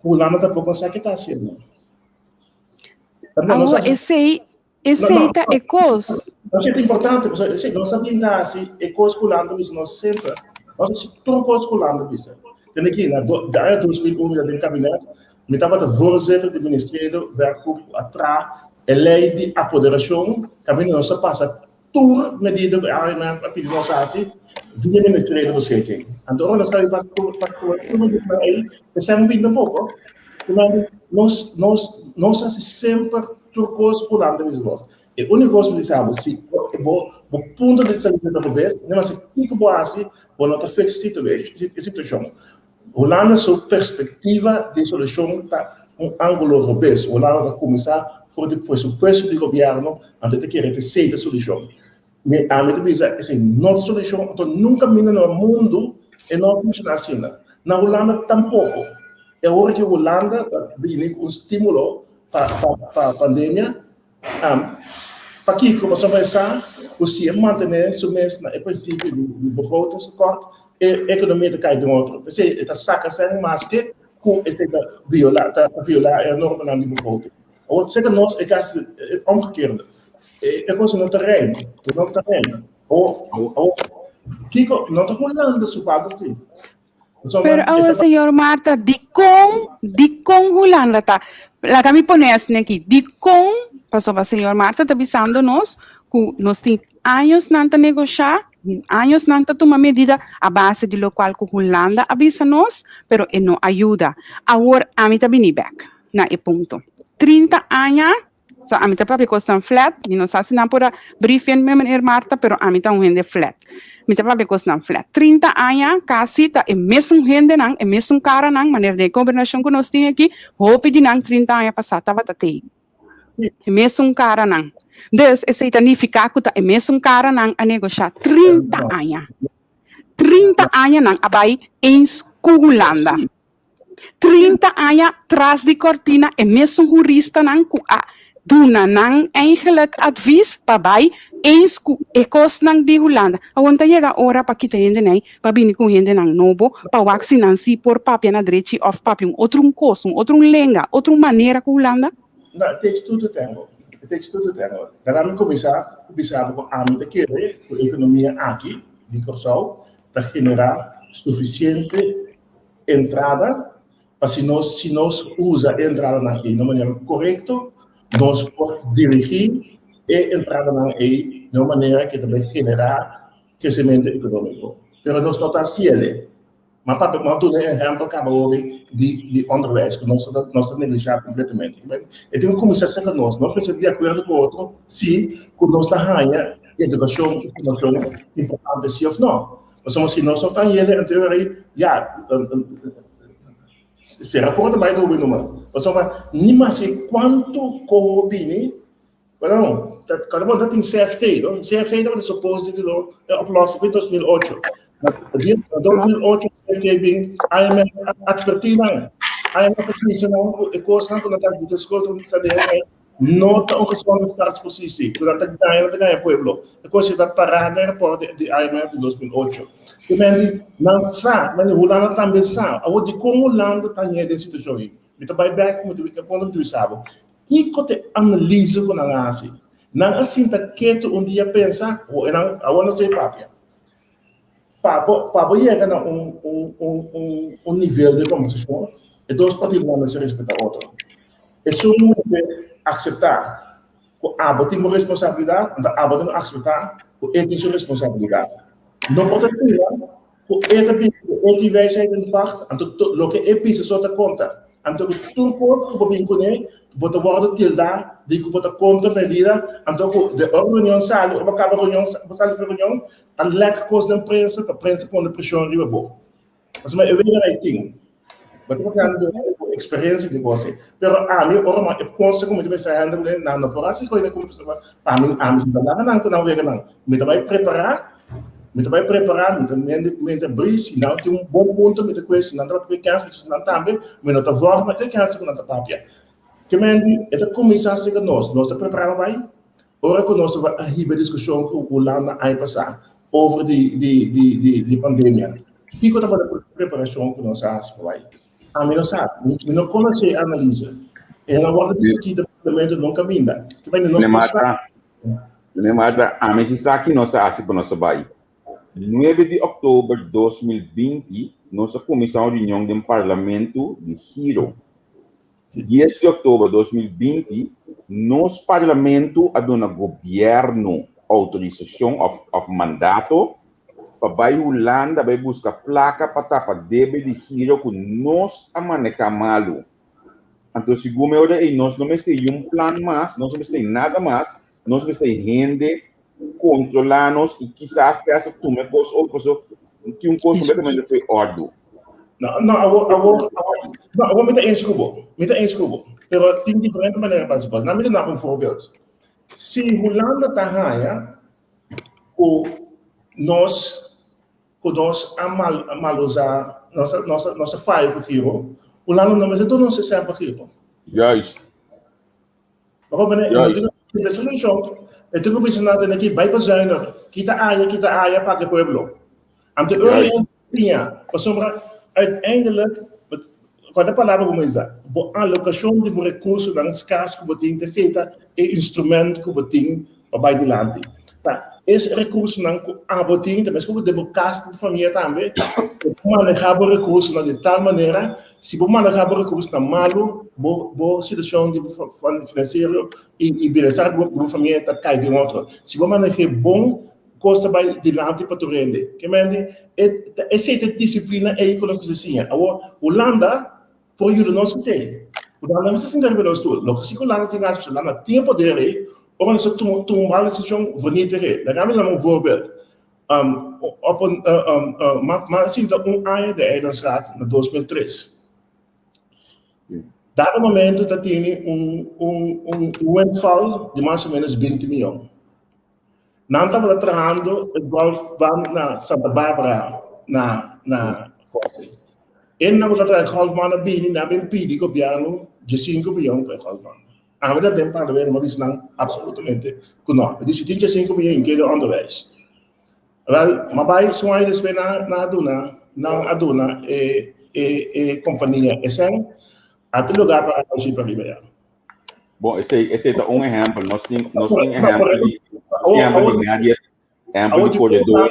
Speaker 3: ku Hulanda tampoko sa ke ta hasiendo.
Speaker 2: Awor esei, esei ta e kos.
Speaker 3: No, ta importante, pasobra esei nos a bin ta hasi e kos ku Hulanda bisa nos semper. Nos hasi tur kos ku Hulanda bisa. Tende aki, na aña 2001 mi ta den kabinet, mi tabata voorzitter di ministerio werkgroep ku a traha e lei di apoderashon kaminda nos a pasa Tur medida ku IMF a pidi nos hasi via Ministerio di Beschikking. Anto ora nos ta pasa tur tur medidanan ei, esei a bini poko. Nos nos nos hasi semper tur kos ku nan ta bisa nos. E úniko kos ku mi bisa bo, si bo bo punto di salida ta robes, no mester kiko bo hasi, bo no ta fix e situashon. Hulanda su perspektiva di solushon ta un ángulo robes. Hulanda ta kuminsá for di presupuesto di gobièrnu, anto e ta kere ta esei ta solushon. Mi ami ta bisa esei no ta solushon, anto nunka minda na mundu e no a funshoná asina. Na Hulanda tampoko. E ora ku Hulanda ta bini ku un stímulo pa pa pandemia, Pakiko? Pasobra e sa ku si e mantené su mes na e prinsipio di begrotingstekort, e ekonomia ta kai den otro. P'esei e ta saka sèn maske ku esei ta violá ta violá e normanan di begroting. Awor seka nos e kasi e omgekeerde. E kos no ta reina, e no ta reina. Awor, kiko no ta Hulanda su falta si.
Speaker 2: Pero awo señor Marta, dikon, dikon Hulanda ta, laga mi pone asina aki, dikon, pasobra señor Marta ta bisando nos ku nos tin años nan ta negoshá, años nan ta tuma medida a base di lokual ku Hulanda a bisa nos, pero e no a yuda. Awor ami ta bini bèk na e punto. 30 aña So ami ta papia kosnan flat, mi no sa si nan por a briefing mi meneer Marta, pero ami ta un hende flat. Mi ta papia kosnan flat. 30 aña kasi ta e mesun hendenan, e mesun karanan, manera den e gobernashon ku nos tin aki, hopi di nan 30 aña pasá tabata tei. E mesun karanan. Dus esei ta nifiká ku ta e mesun karanan a negoshá 30 aña. 30 aña nan a bai eens ku Hulanda. 30 aña tras di cortina e mesun huristanan cu a duna nan eigenlijk advies pa bay eens cu e cosnan di Hulanda. Awor ta yega ora pa kita hendenan pa bini cu hendenan nobo pa wak si nan si por papia na drechi of papia un otro un cos, un otro un lenga, otro un manera cu Hulanda.
Speaker 3: No, it takes two to tango. It takes two to tango. Laga mi cuminsa cu bisa bo cu ami ta kere cu e economia aki di Corsou ta genera suficiente entrada, pa si nos si nos usa e entradanan ei na manera korekto, nos por dirigí e entradanan ei na un manera ke ta bai generá kresementu ekonómiko. Pero nos no ta hasiel. Ma papia, mi a duna e ehèmpel kaba hopi di di ònderwijs ku nos ta nos ta neglishá kompletamente. E tin ku kuminsá serka nos. Nos mester di akuerdo ku otro si ku nos ta haña edukashon i formashon importante si òf no. Pasobra si nos no ta hende anterior ahí, ya, sera porta bai dobe numa. Pasobra ni masi cuanto coho bini, bueno, cada bon ta tin CFT, no? CFT tabata supposed di lo e oplossing fin 2008. Na 2008 CFT bin IMF adverti nan. IMF a bisa nan cu e cosnan cu nan ta haci, e cosnan cu nan ta haci, No ta un gezonde staatspositie ku nan ta gaña, nan ta gaña pueblo. E kos ta pará den rapport di IMF di 2008. Te men di nan sa, men di Hulanda tambe sa. Awor dikon Hulanda ta ñe den situashon ei? Mi ta bai bèk ku mi ta punta mi ta bisa bo. Kiko ta e analise ku nan a hasi? Nan a sinta ketu un dia pensa, awor nan stoi papia. Pa bo, pa bo yega na un, un, un, un, un nivel di kombersashon, e dos partidonan mester respetá otro. Esun mester akseptá ku abo tin bo responsabilidat, anto abo tin ku akseptá ku e tin su responsabilidat. No por ta asina ku e ta bisa ku e tin wijsheid in pacht, anto loke e bisa so ta konta. Anto ku tur kos ku bo bin kuné, bo ta wòrdu tildá di ku bo ta kontra medida, anto ku de ora reunion sali, ora bo kaba reunion, bo sali for reunion, A lek kos den prensa pa prensa pone preshon riba bo. Pasobra e wega ei tin. Bo ta papiando di bo eksperensia di kos ei. Pero ami ora mi e kos ku mi ta pensa hende ku nan no por hasi kos ku mi pasobra pa mi ami si ta laga nan ku nan weganan. Mi ta bai prepará, mi ta bai prepará, mi ta mi ta bri si nan tin un bon punto mi ta kue si nan ta papia kèns mi ta si nan tambe mi no ta vòrg na ke kèns ku nan ta papia. Ke men di e ta kuminsá serka nos, nos ta prepará pa bai. Ora ku nos tabata a hiba e diskushon ku Hulanda aña pasá over di di di di di pandemia, kiko tabata e preparashon ku nos a hasi pa bai? Ami no sa, mi no konosé e analise. E no wòrdu diskutí. Parlamento no caminda. Ke bay nos no sa.
Speaker 1: Meneer Marta, ami si sa ki nos a hasi pa nos a bay. 9 di oktober 2020 nos a kuminsá un reunion den Parlamento di Giro. 10 di oktober 2020 nos Parlamento a duna gobièrnu outorisashon òf mandato pa bai Hulanda bai buska plaka pa tapa debe di Giro ku nos a manehá malu. Anto segun mi ora ei nos no mester yun plan mas, nos no mester nada mas, nos mester hende kontrolá nos i kisas te hasta tuma e kos over paso tin un kos kompletamente fo'i òrdu.
Speaker 3: No, no, awor, awor, awor, no, awor mi ta eens ku bo, mi ta eens ku bo, pero tin diferente manera pa hasi kos. Nan mi duna un voorbeeld. Si Hulanda ta haña ku nos ku nos a mal mal usa nos a nos a nos a faya ku giro, Hulanda no mester duna nos esèn pa giro.
Speaker 1: Juist.
Speaker 3: Bo comprende?
Speaker 1: Juist.
Speaker 3: E solushon, e tin ku bisa nan tene ki bai bezuinig, kita aya, kita aya pa ke pueblo. Anto e ora
Speaker 1: Juist.
Speaker 3: siña, pasobra uiteindelijk, kua ta e palabra ku bo usa? Bo alokashon di bo rekursonan skars ku bo tin ta seta e instrument ku bo tin pa bai dilanti. Ta es rekursonan ku abo tin, ta meskos ku den bo kas di famia tambe, bo ta manehá bo rekursonan di tal manera, si bo manehá bo rekursonan malu, bo bo situashon di bo finansiero i bienestar di bo famia ta kai den otro. Si bo maneh'é bon, kos ta bai dilanti pa tur hende. Ke mende, e ta esei ta e disiplina ei ku nos mester siña. Awor, Hulanda Por yuda nos esei. Hulanda mester sinta riba nos tur. Loke si ku Hulanda tin hasi, pasobra Hulanda tin e poder ei, ora nos a tuma tuma un mal desishon, vernietig e. Laga mi duna un voorbeeld. Op un mi a sinta un aña den Eilandsraad na 2003. Dado momento ta tene un un un windfall di mas o menos 20 miyon. Nan tabata trahando e golfbaan na Santa Barbara na na Kòrsou. E nan ku ta traha e golfbaan a bini nan a bin pidi gobièrnu diesinku miyon pa e golfbaan. Ami ta den parlamento mi a bisa nan absolutamente ku nò. Mi di si tin diesinku miyon inkeri onderwijs. Wèl, mi a bai su aña despues nan a duna nan a duna e e e kompania e sèn a tin lugar pa aña pariba ya.
Speaker 1: Bon, esei, esei ta un ehempel. Nos tin, nos tin ehempel di, ehempel di media, ehempel di corredor.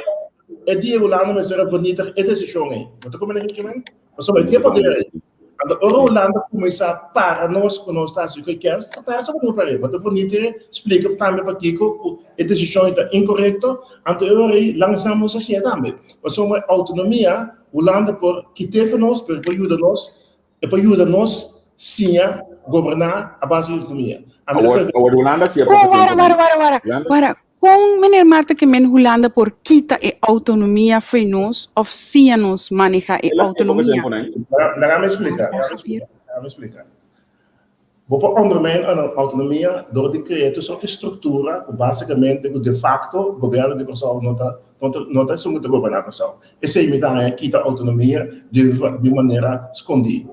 Speaker 3: E dia Hulanda mester a vernietig e decision ei. Bo ta comprende kico men? Pasobra e tempo dera ei. Anto ora Hulanda cuminsa para nos cu nos ta haci cu e kier, ta para so cu par'e. Bo ta vernietig, splica tambe pakico cu e decision ei ta incorrecto, anto e ora ei langzaam nos a siña tambe. Pasobra autonomia Hulanda por kite for nos, pero por yuda nos E por yuda nos siña goberná a base di autonomia.
Speaker 1: Ami ta
Speaker 3: Awor,
Speaker 1: awor Hulanda si e
Speaker 2: Kon,
Speaker 1: poko
Speaker 2: wara,
Speaker 1: tempo
Speaker 2: wara,
Speaker 1: nan.
Speaker 2: wara, wara,
Speaker 1: Hulanda
Speaker 2: wara. Kon meneer Marta ke men Hulanda por kita e autonomia fo'i nos of siña nos maneha e
Speaker 1: el a si e poko
Speaker 2: autonomia?
Speaker 1: tempo nan.
Speaker 3: Laga mi splika,
Speaker 2: Wara,
Speaker 3: laga mi
Speaker 2: Javier.
Speaker 3: splika, laga mi splika. Bo por ondermijn un autonomia dor di krea tur sorti struktura ku basikamente ku defakto gobièrnu di Kòrsou no ta no ta no ta esun ku ta goberná Kòrsou. Esei mi ta haña kita autonomia di di un manera skondí.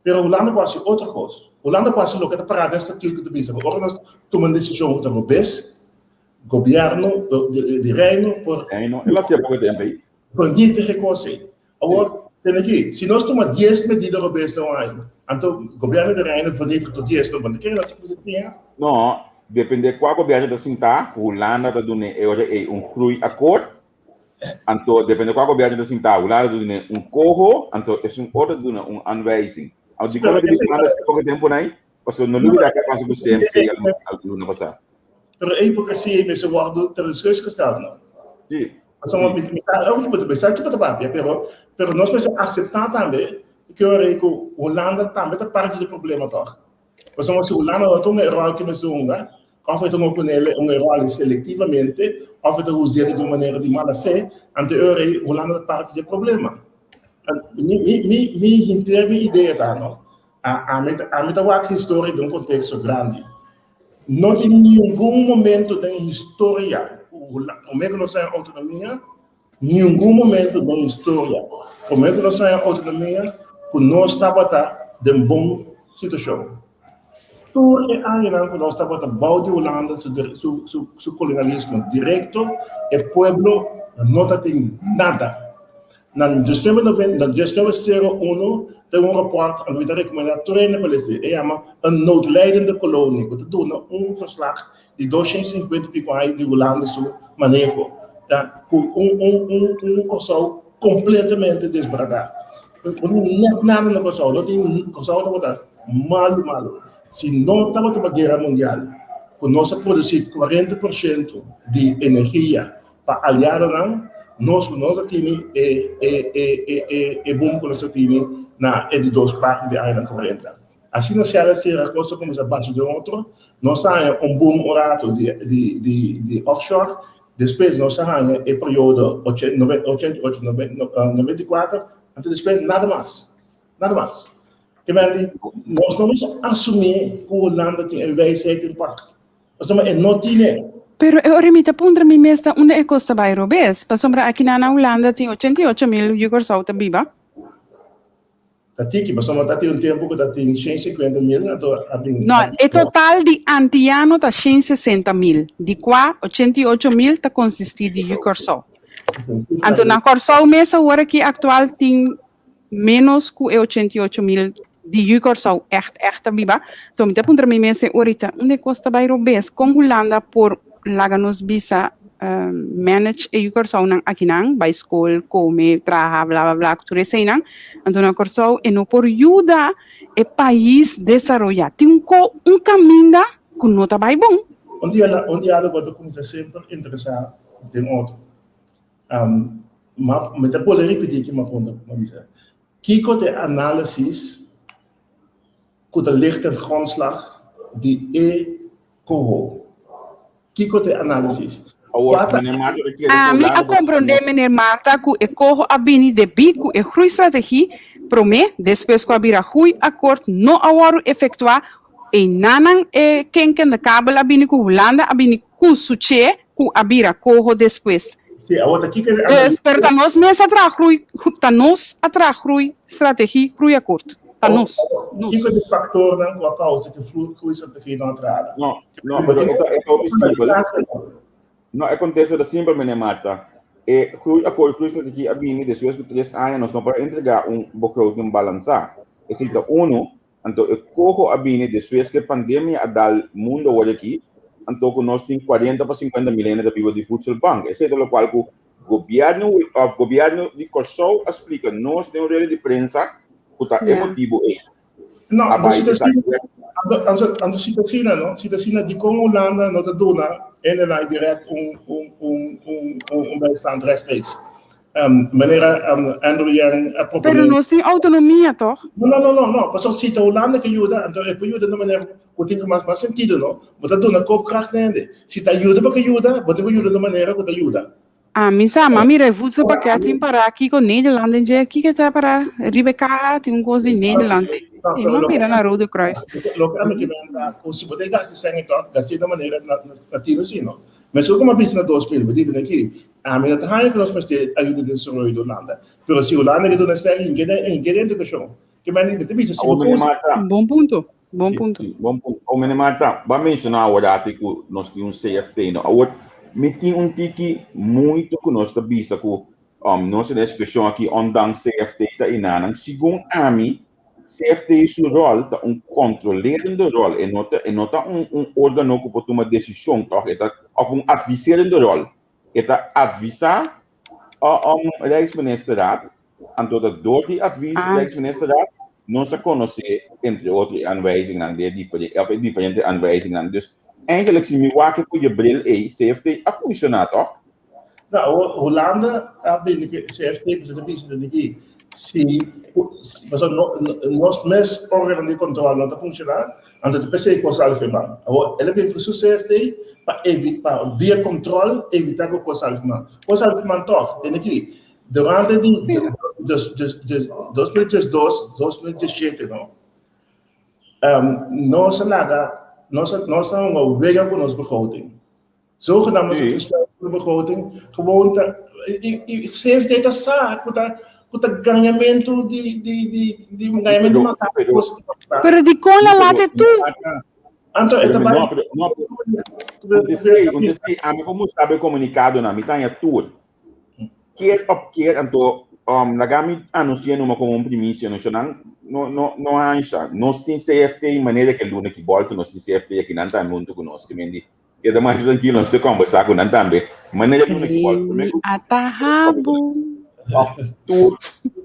Speaker 3: Pero Hulanda por hasi otro kos. Hulanda por hasi loke ta pará den statuut ku ta bisa ku ora nos tuma un desishon ku ta robes, gobièrnu di Reino por
Speaker 1: Reino, el a hasi poko tempu ei.
Speaker 3: Vernietig e kos ei. Awor, tene aki, si nos tuma dies medida robes den un aña, anto gobièrnu di Reino vernietig tur dies, pero bo no ta kere nos kusa siña?
Speaker 1: No, depende kua gobièrnu ta sintá, Hulanda ta dun'é e ora ei un groeiakkoord, anto depende kua gobièrnu ta sintá, Hulanda ta dun'é un koho, anto esun otro ta duna un aanwijzing. Anto dikon mi ta bisa Hulanda si poko tempu nai? Pasobra no lubidá ke a pasa ku CMC algun luna pasá.
Speaker 3: Pero e hipocresia ei mester wòrdu ter discusie gesteld, no?
Speaker 1: Sí.
Speaker 3: Pasobra mi mi sa oki bo ta bisa ki bo ta papia, pero pero nos mester aceptá tambe ku ora ei ku Hulanda tambe ta parti di e problema tòg. Pasobra si Hulanda no ta hunga e ròl ku e mester hunga, òf e ta hunga kuné un e ròl selektivamente, òf e ta us'é di un manera di mala fe, anto e ora ei Hulanda ta parti di e problema. Mi mi mi mi henter mi idea ta no, ami ta ami ta wak historia den un konteksto grandi. No tin ningun momento den historia ku promé ku nos haña outonomia, ningun momento den historia promé ku nos haña outonomia ku nos tabata den bon situashon. Tur e añanan ku nos tabata bou di Hulanda su su su kolonialismo direkto, e pueblo no ta tin nada. Na 1901 tin un rapòrt ku ta rekomendá tur hende pa lesa. E yama Een noodlijdende kolonie, ku ta duna un verslag di 250 piko aña di Hulanda su maneho, ku un Kòrsou kompletamente desbaratá. No tin nèt nada na Kòrsou, no tin, Kòrsou tabata malu malu. Si no tabata pa guera mundial, ku nos a produsí 40% di energia Pa aliadonan, nos no ta tini e e e e e e boom ku nos ta tini na e di dos parti di añanan 40. Asina sera sera kos ta kuminsá basha den otro, nos a haña un boom un rato di di di di offshore, despues nos a haña e periodo 88, 94, anto despues nada mas, nada mas. Te mende, nos no mester asumí ku Hulanda tin e wijsheid in pacht. Pasobra e no tine.
Speaker 2: Pero e ora mi ta puntra mi mes ta unda e kos ta bai robes, pasobra aki na na Hulanda tin 88 mil yu Kòrsou ta biba.
Speaker 3: Ta tiki, pasobra ta tin un tempu ku ta tin 150 mil, anto a bin.
Speaker 2: No, e total di antiano ta 160 mil, di kua 88 mil ta konsistí di yu Kòrsou. Anto na Kòrsou mes awor aki aktual tin ménos ku e 88 mil di yu Kòrsou ègt ègt ta biba. Anto mi ta puntra mi mes e orita, unda e kos ta bai robes? Kon Hulanda por laga nos bisa manage e yu Kòrsounan akinan, bai skol, kome, traha, bla bla bla, ku tur eseinan. Anto na Kòrsou e no por yuda e pais desaroyá. Tin un ko un kaminda ku no ta bai bon.
Speaker 3: Un dia un diálogo ta kuminsá semper interesá den otro. Ma mi ta bolbe ripití ki mi a puntra, mi a bisa, kiko ta e análisis ku ta ligt ten grondslag di e koho? Kiko ta e análisis?
Speaker 1: Awor, meneer Marta ta kere ku
Speaker 2: Ami a
Speaker 1: Hulanda bo
Speaker 2: komprondé, meneer Marta, ku e koho a bini debí ku e groeistrategie promé, despues ku a bira groeiakkoord no a wòrdu efektuá, einanan e kenkende kabel a bini ku Hulanda a bini ku su che ku a bira koho despues.
Speaker 3: Sí, awor ta kiko e
Speaker 2: Dus, pero ta nos mes a traha groei, ta nos a traha groei strategie, groeiakkoord. Ta nos, nos.
Speaker 3: Kiko di faktornan ku a kousa ku groeistrategie no a traha?
Speaker 1: No, no, pero e ta, e ta hopi simpel. No, e kontesta ta simpel, meneer Marta. E groeiakkoord, groeistrategie a bini despues ku tres aña nos no por a entregá un begroting balansá. Esei ta uno. Anto e koho a bini despues ku e pandemia a dal mundo awor aki, anto ku nos tin 40 pa 50 mil hende ta biba di voedselbank. Esei ta lokual ku gobièrnu òf gobièrnu di Kòrsou a splika nos den un rueda di prensa ku ta e motibu ei.
Speaker 3: No, anto si ta asina, anto si ta asina no, si ta asina dikon Hulanda no ta duna hendenan dirèkt un un un un bijstand rechtstreeks? Manera Andrew Yang a proponé.
Speaker 2: Pero nos tin autonomia toch?
Speaker 3: No, no, no, no, no. Pasobra si ta Hulanda ke yuda, anto e por yuda na manera ku tin mas mas sentido, no? Bo ta duna koopkracht na hende. Si ta yuda bo ke yuda, bo tin ku yuda na manera ku ta yuda.
Speaker 2: Ami sa, ma mira e voedselpakket tin pará kiko Nederland den dje, kiko ta pará riba e kaha tin un kos di Nederland. Sí, ma mira na Rode Kruis.
Speaker 3: Loke ami ke men ta ku si bo ta gasta sèn i tòg, gast'é na manera na tino si, no? Meskos ku mi a bisa na 2000, mi di bini aki, Ami no ta haña ku nos mester ayuda den desaroyo di Hulanda, pero si Hulanda ke duna esei, e ke den edukashon. Ke manera mi ta bisa si bo
Speaker 1: Awor, meneer Marta.
Speaker 2: Bon punto, bon punto.
Speaker 1: Sí, bon punto. Awor, meneer Marta, bo a menshoná awor ati ku nos tin un CFT, no? Awor, mi tin un tiki muito ku nos ta bisa ku nos den e situashon aki ondanks CFT ta enanan. Segun ami, CFT su ròl ta un kontrolerende ròl, e no ta, e no ta un un órgano ku por tuma desishon, tòg? E ta òf un adviserende ròl. E ta advisá um Rijksministerraad, anto ta door di advies
Speaker 2: Ah.
Speaker 1: Rijksministerraad nos a konosé entre otro e aanwijzingnan di e diferente, of e diferente aanwijzingnan. Dus eigenlijk si mi wak e ku je bril ei, CFT a funshoná tòg?
Speaker 3: No, Hulanda a bini ku CFT pasobra ta bisa den aki si pasobra nos mes órgano di kontrol no ta funshoná, anto ta p'esei kos sali firmá. Awor el a bini ku su CFT pa pa via kontrol evitá ku kos sali firmá. Kos sali firmá tòg den aki durante di 2012, 2017 no, nos a laga nos a hunga wega ku nos begroting. Zogenaamd
Speaker 1: Sí.
Speaker 3: de begroting gewoon ta i CFT ta sa ku ta ku ta gañamentu di di di di gañamentu
Speaker 1: Pero,
Speaker 3: mata
Speaker 1: pero,
Speaker 3: kos
Speaker 2: Pero di kon la
Speaker 1: pero,
Speaker 2: late tu?
Speaker 3: Anto e
Speaker 1: pero
Speaker 3: ta
Speaker 1: mi
Speaker 3: bai
Speaker 1: no, pero no, pero un desei, un desei, ami como sabe comunicado na mi tanya tur. Keer op keer anto. Laga mi anuncia numa como un primicia, no nan no no no ansha. Nos tin CFT manera ke luna ki bolto nos tin CFT aki nan tambe hunto ku nos. Ke men di keda mas tranquilo nos te conversa ku nan tambe. Manera luna ki bolto. Primer ku
Speaker 2: Atahabu.
Speaker 1: Tur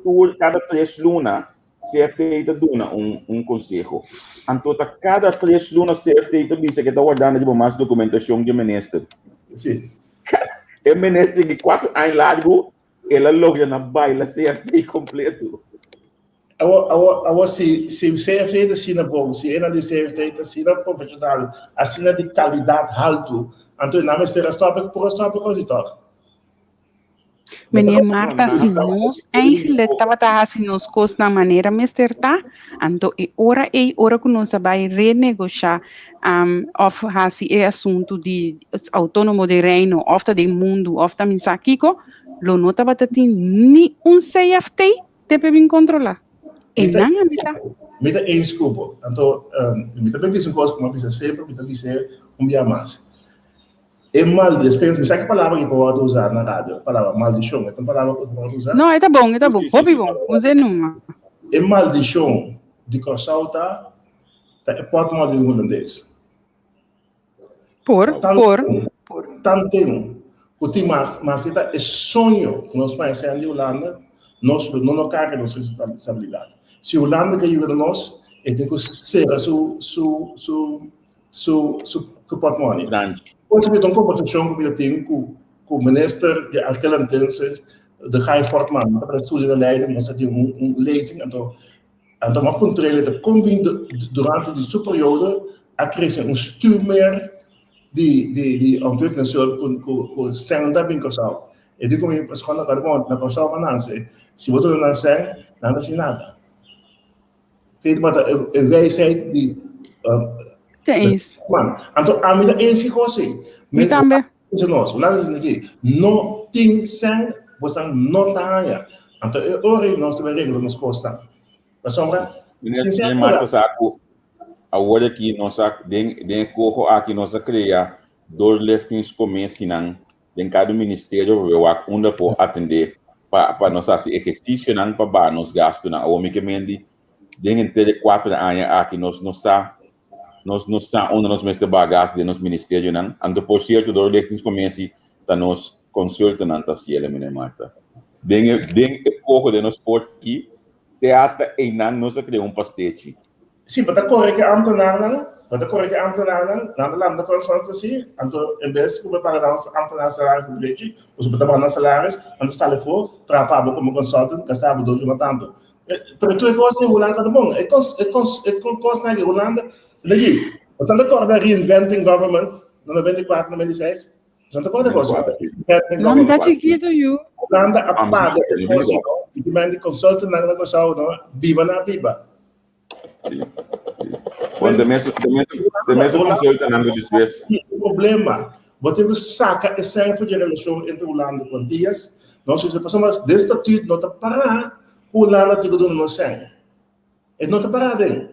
Speaker 1: tur kada 3 luna CFT ta duna un un conseho. Anto ta kada 3 luna CFT ta bisa ke ta wardando riba mas documentacion di minister.
Speaker 3: Si.
Speaker 1: E minister ki 4 aña largo El a logra na baila CFT completo.
Speaker 3: Awor, awor, awor si, si CFT ta asina bon, si enan di CFT ta asina profesional, asina di calidad haltu, anto e nan mester a stop e, por a stop e cos tog.
Speaker 2: Meneer Marta, si nos eigenlijk tabata hasi nos kos na manera mester ta, anto e ora ei, ora ku nos a bai renegoshá um, of hasi e asuntu di autónomo de reino, of ta den mundu, of ta min sa kiko, lo no tabata tin ni un CFT te pe bin kontrolá. E nan a bisa.
Speaker 3: Mi ta eens ku bo. Anto, um, mi ta bisa un kos ku mi a bisa semper, mi ta bisa un bia mas. E maldespens, mi sa ki palabra ki por wòrdu usá na radio, palabra maldishon, e ta un palabra ku por wòrdu usá?
Speaker 2: No, e ta bon, e ta bon, hopi bon, us'é numa.
Speaker 3: E maldishon di Kòrsou ta Ta e pòtmòni di hulandes.
Speaker 2: Por, por, por.
Speaker 3: Tanten ku tin mas, maske ta e soño ku nos pais sean di Hulanda, nos lo no no karga nos responsabilidat. Si Hulanda ke yuda nos, e tin ku sera su su su su su su pòtmòni.
Speaker 1: Danki.
Speaker 3: Por esaki ta un kombersashon ku mi ta tin ku ku minister di aquel entonces, de Guy Fortman. Mi ta para studia na Leiden, nos ta tin un un lezing, anto Anto m'a puntr'el ta kon bin durante di su periodo a krese un stuurmeer di di di ontwikkelingshulp ku ku ku sèn no ta bin Kòrsou. E di ku mi pasobra na bon na Kòrsou a nanse si bo duna nan sèn nan ta hasi nada. Esei tabata e wijsheid di
Speaker 2: Ta eens.
Speaker 3: Man. Anto ami ta eens ki kos ei.
Speaker 2: Mi tambe.
Speaker 3: Bisa nos, Hulanda ta aki, no tin sèn, bosan no ta haña. Anto e ora ei nos ta bai regla nos kosnan. Pasobra
Speaker 1: tin sèn ora. Marta sa ku awor aki nos a den den e koho aki nos a krea doorlichtingscommissienan den kada ministerio pa bai wak unda por atendé pa pa nos hasi ehersisionan pa baha nos gastunan. Awor mi ke mendi den henter e kuater aña aki nos no sa Nos no sa unda nos mester baha gas den nos ministerionan. Anto por cierto doorlichtingscommissie ta nos consultanan ta haciele, meneer Marta. Den e den e coho den nos potki te hasta eynan nos a crea un pastechi.
Speaker 3: Si, bo ta kore ku e ambtenarnan, bo ta kore ku e ambtenarnan, nan ta lanta consultancy, anto en bes ku bo paga nan ambtenar salaris di drechi, pasobra bo ta paga nan salaris, nan ta sali afó, traha pa bo komo consultant, gasta bo dos bes mas tantu. Pero tur e kos den Hulanda ta bon. E kos, e kos, e kosnan aki Hulanda, legi, bo ta korda reinventing government na 94, 96? Bo ta korda kos?
Speaker 2: No, mi ta chiquito yu.
Speaker 3: Hulanda a paga e kos, no? I di consultant nan na Kòrsou, no? Biba na biba.
Speaker 1: Bon, de mes, de mes, de mes consultant nan despues.
Speaker 3: Problema. Bo tin ku saka e sèn for di e relashon entre Hulanda ku Antias. Nos bisa pasobra mas den statuut no ta pará ku Hulanda tin ku duna nos sèn. E no ta pará den.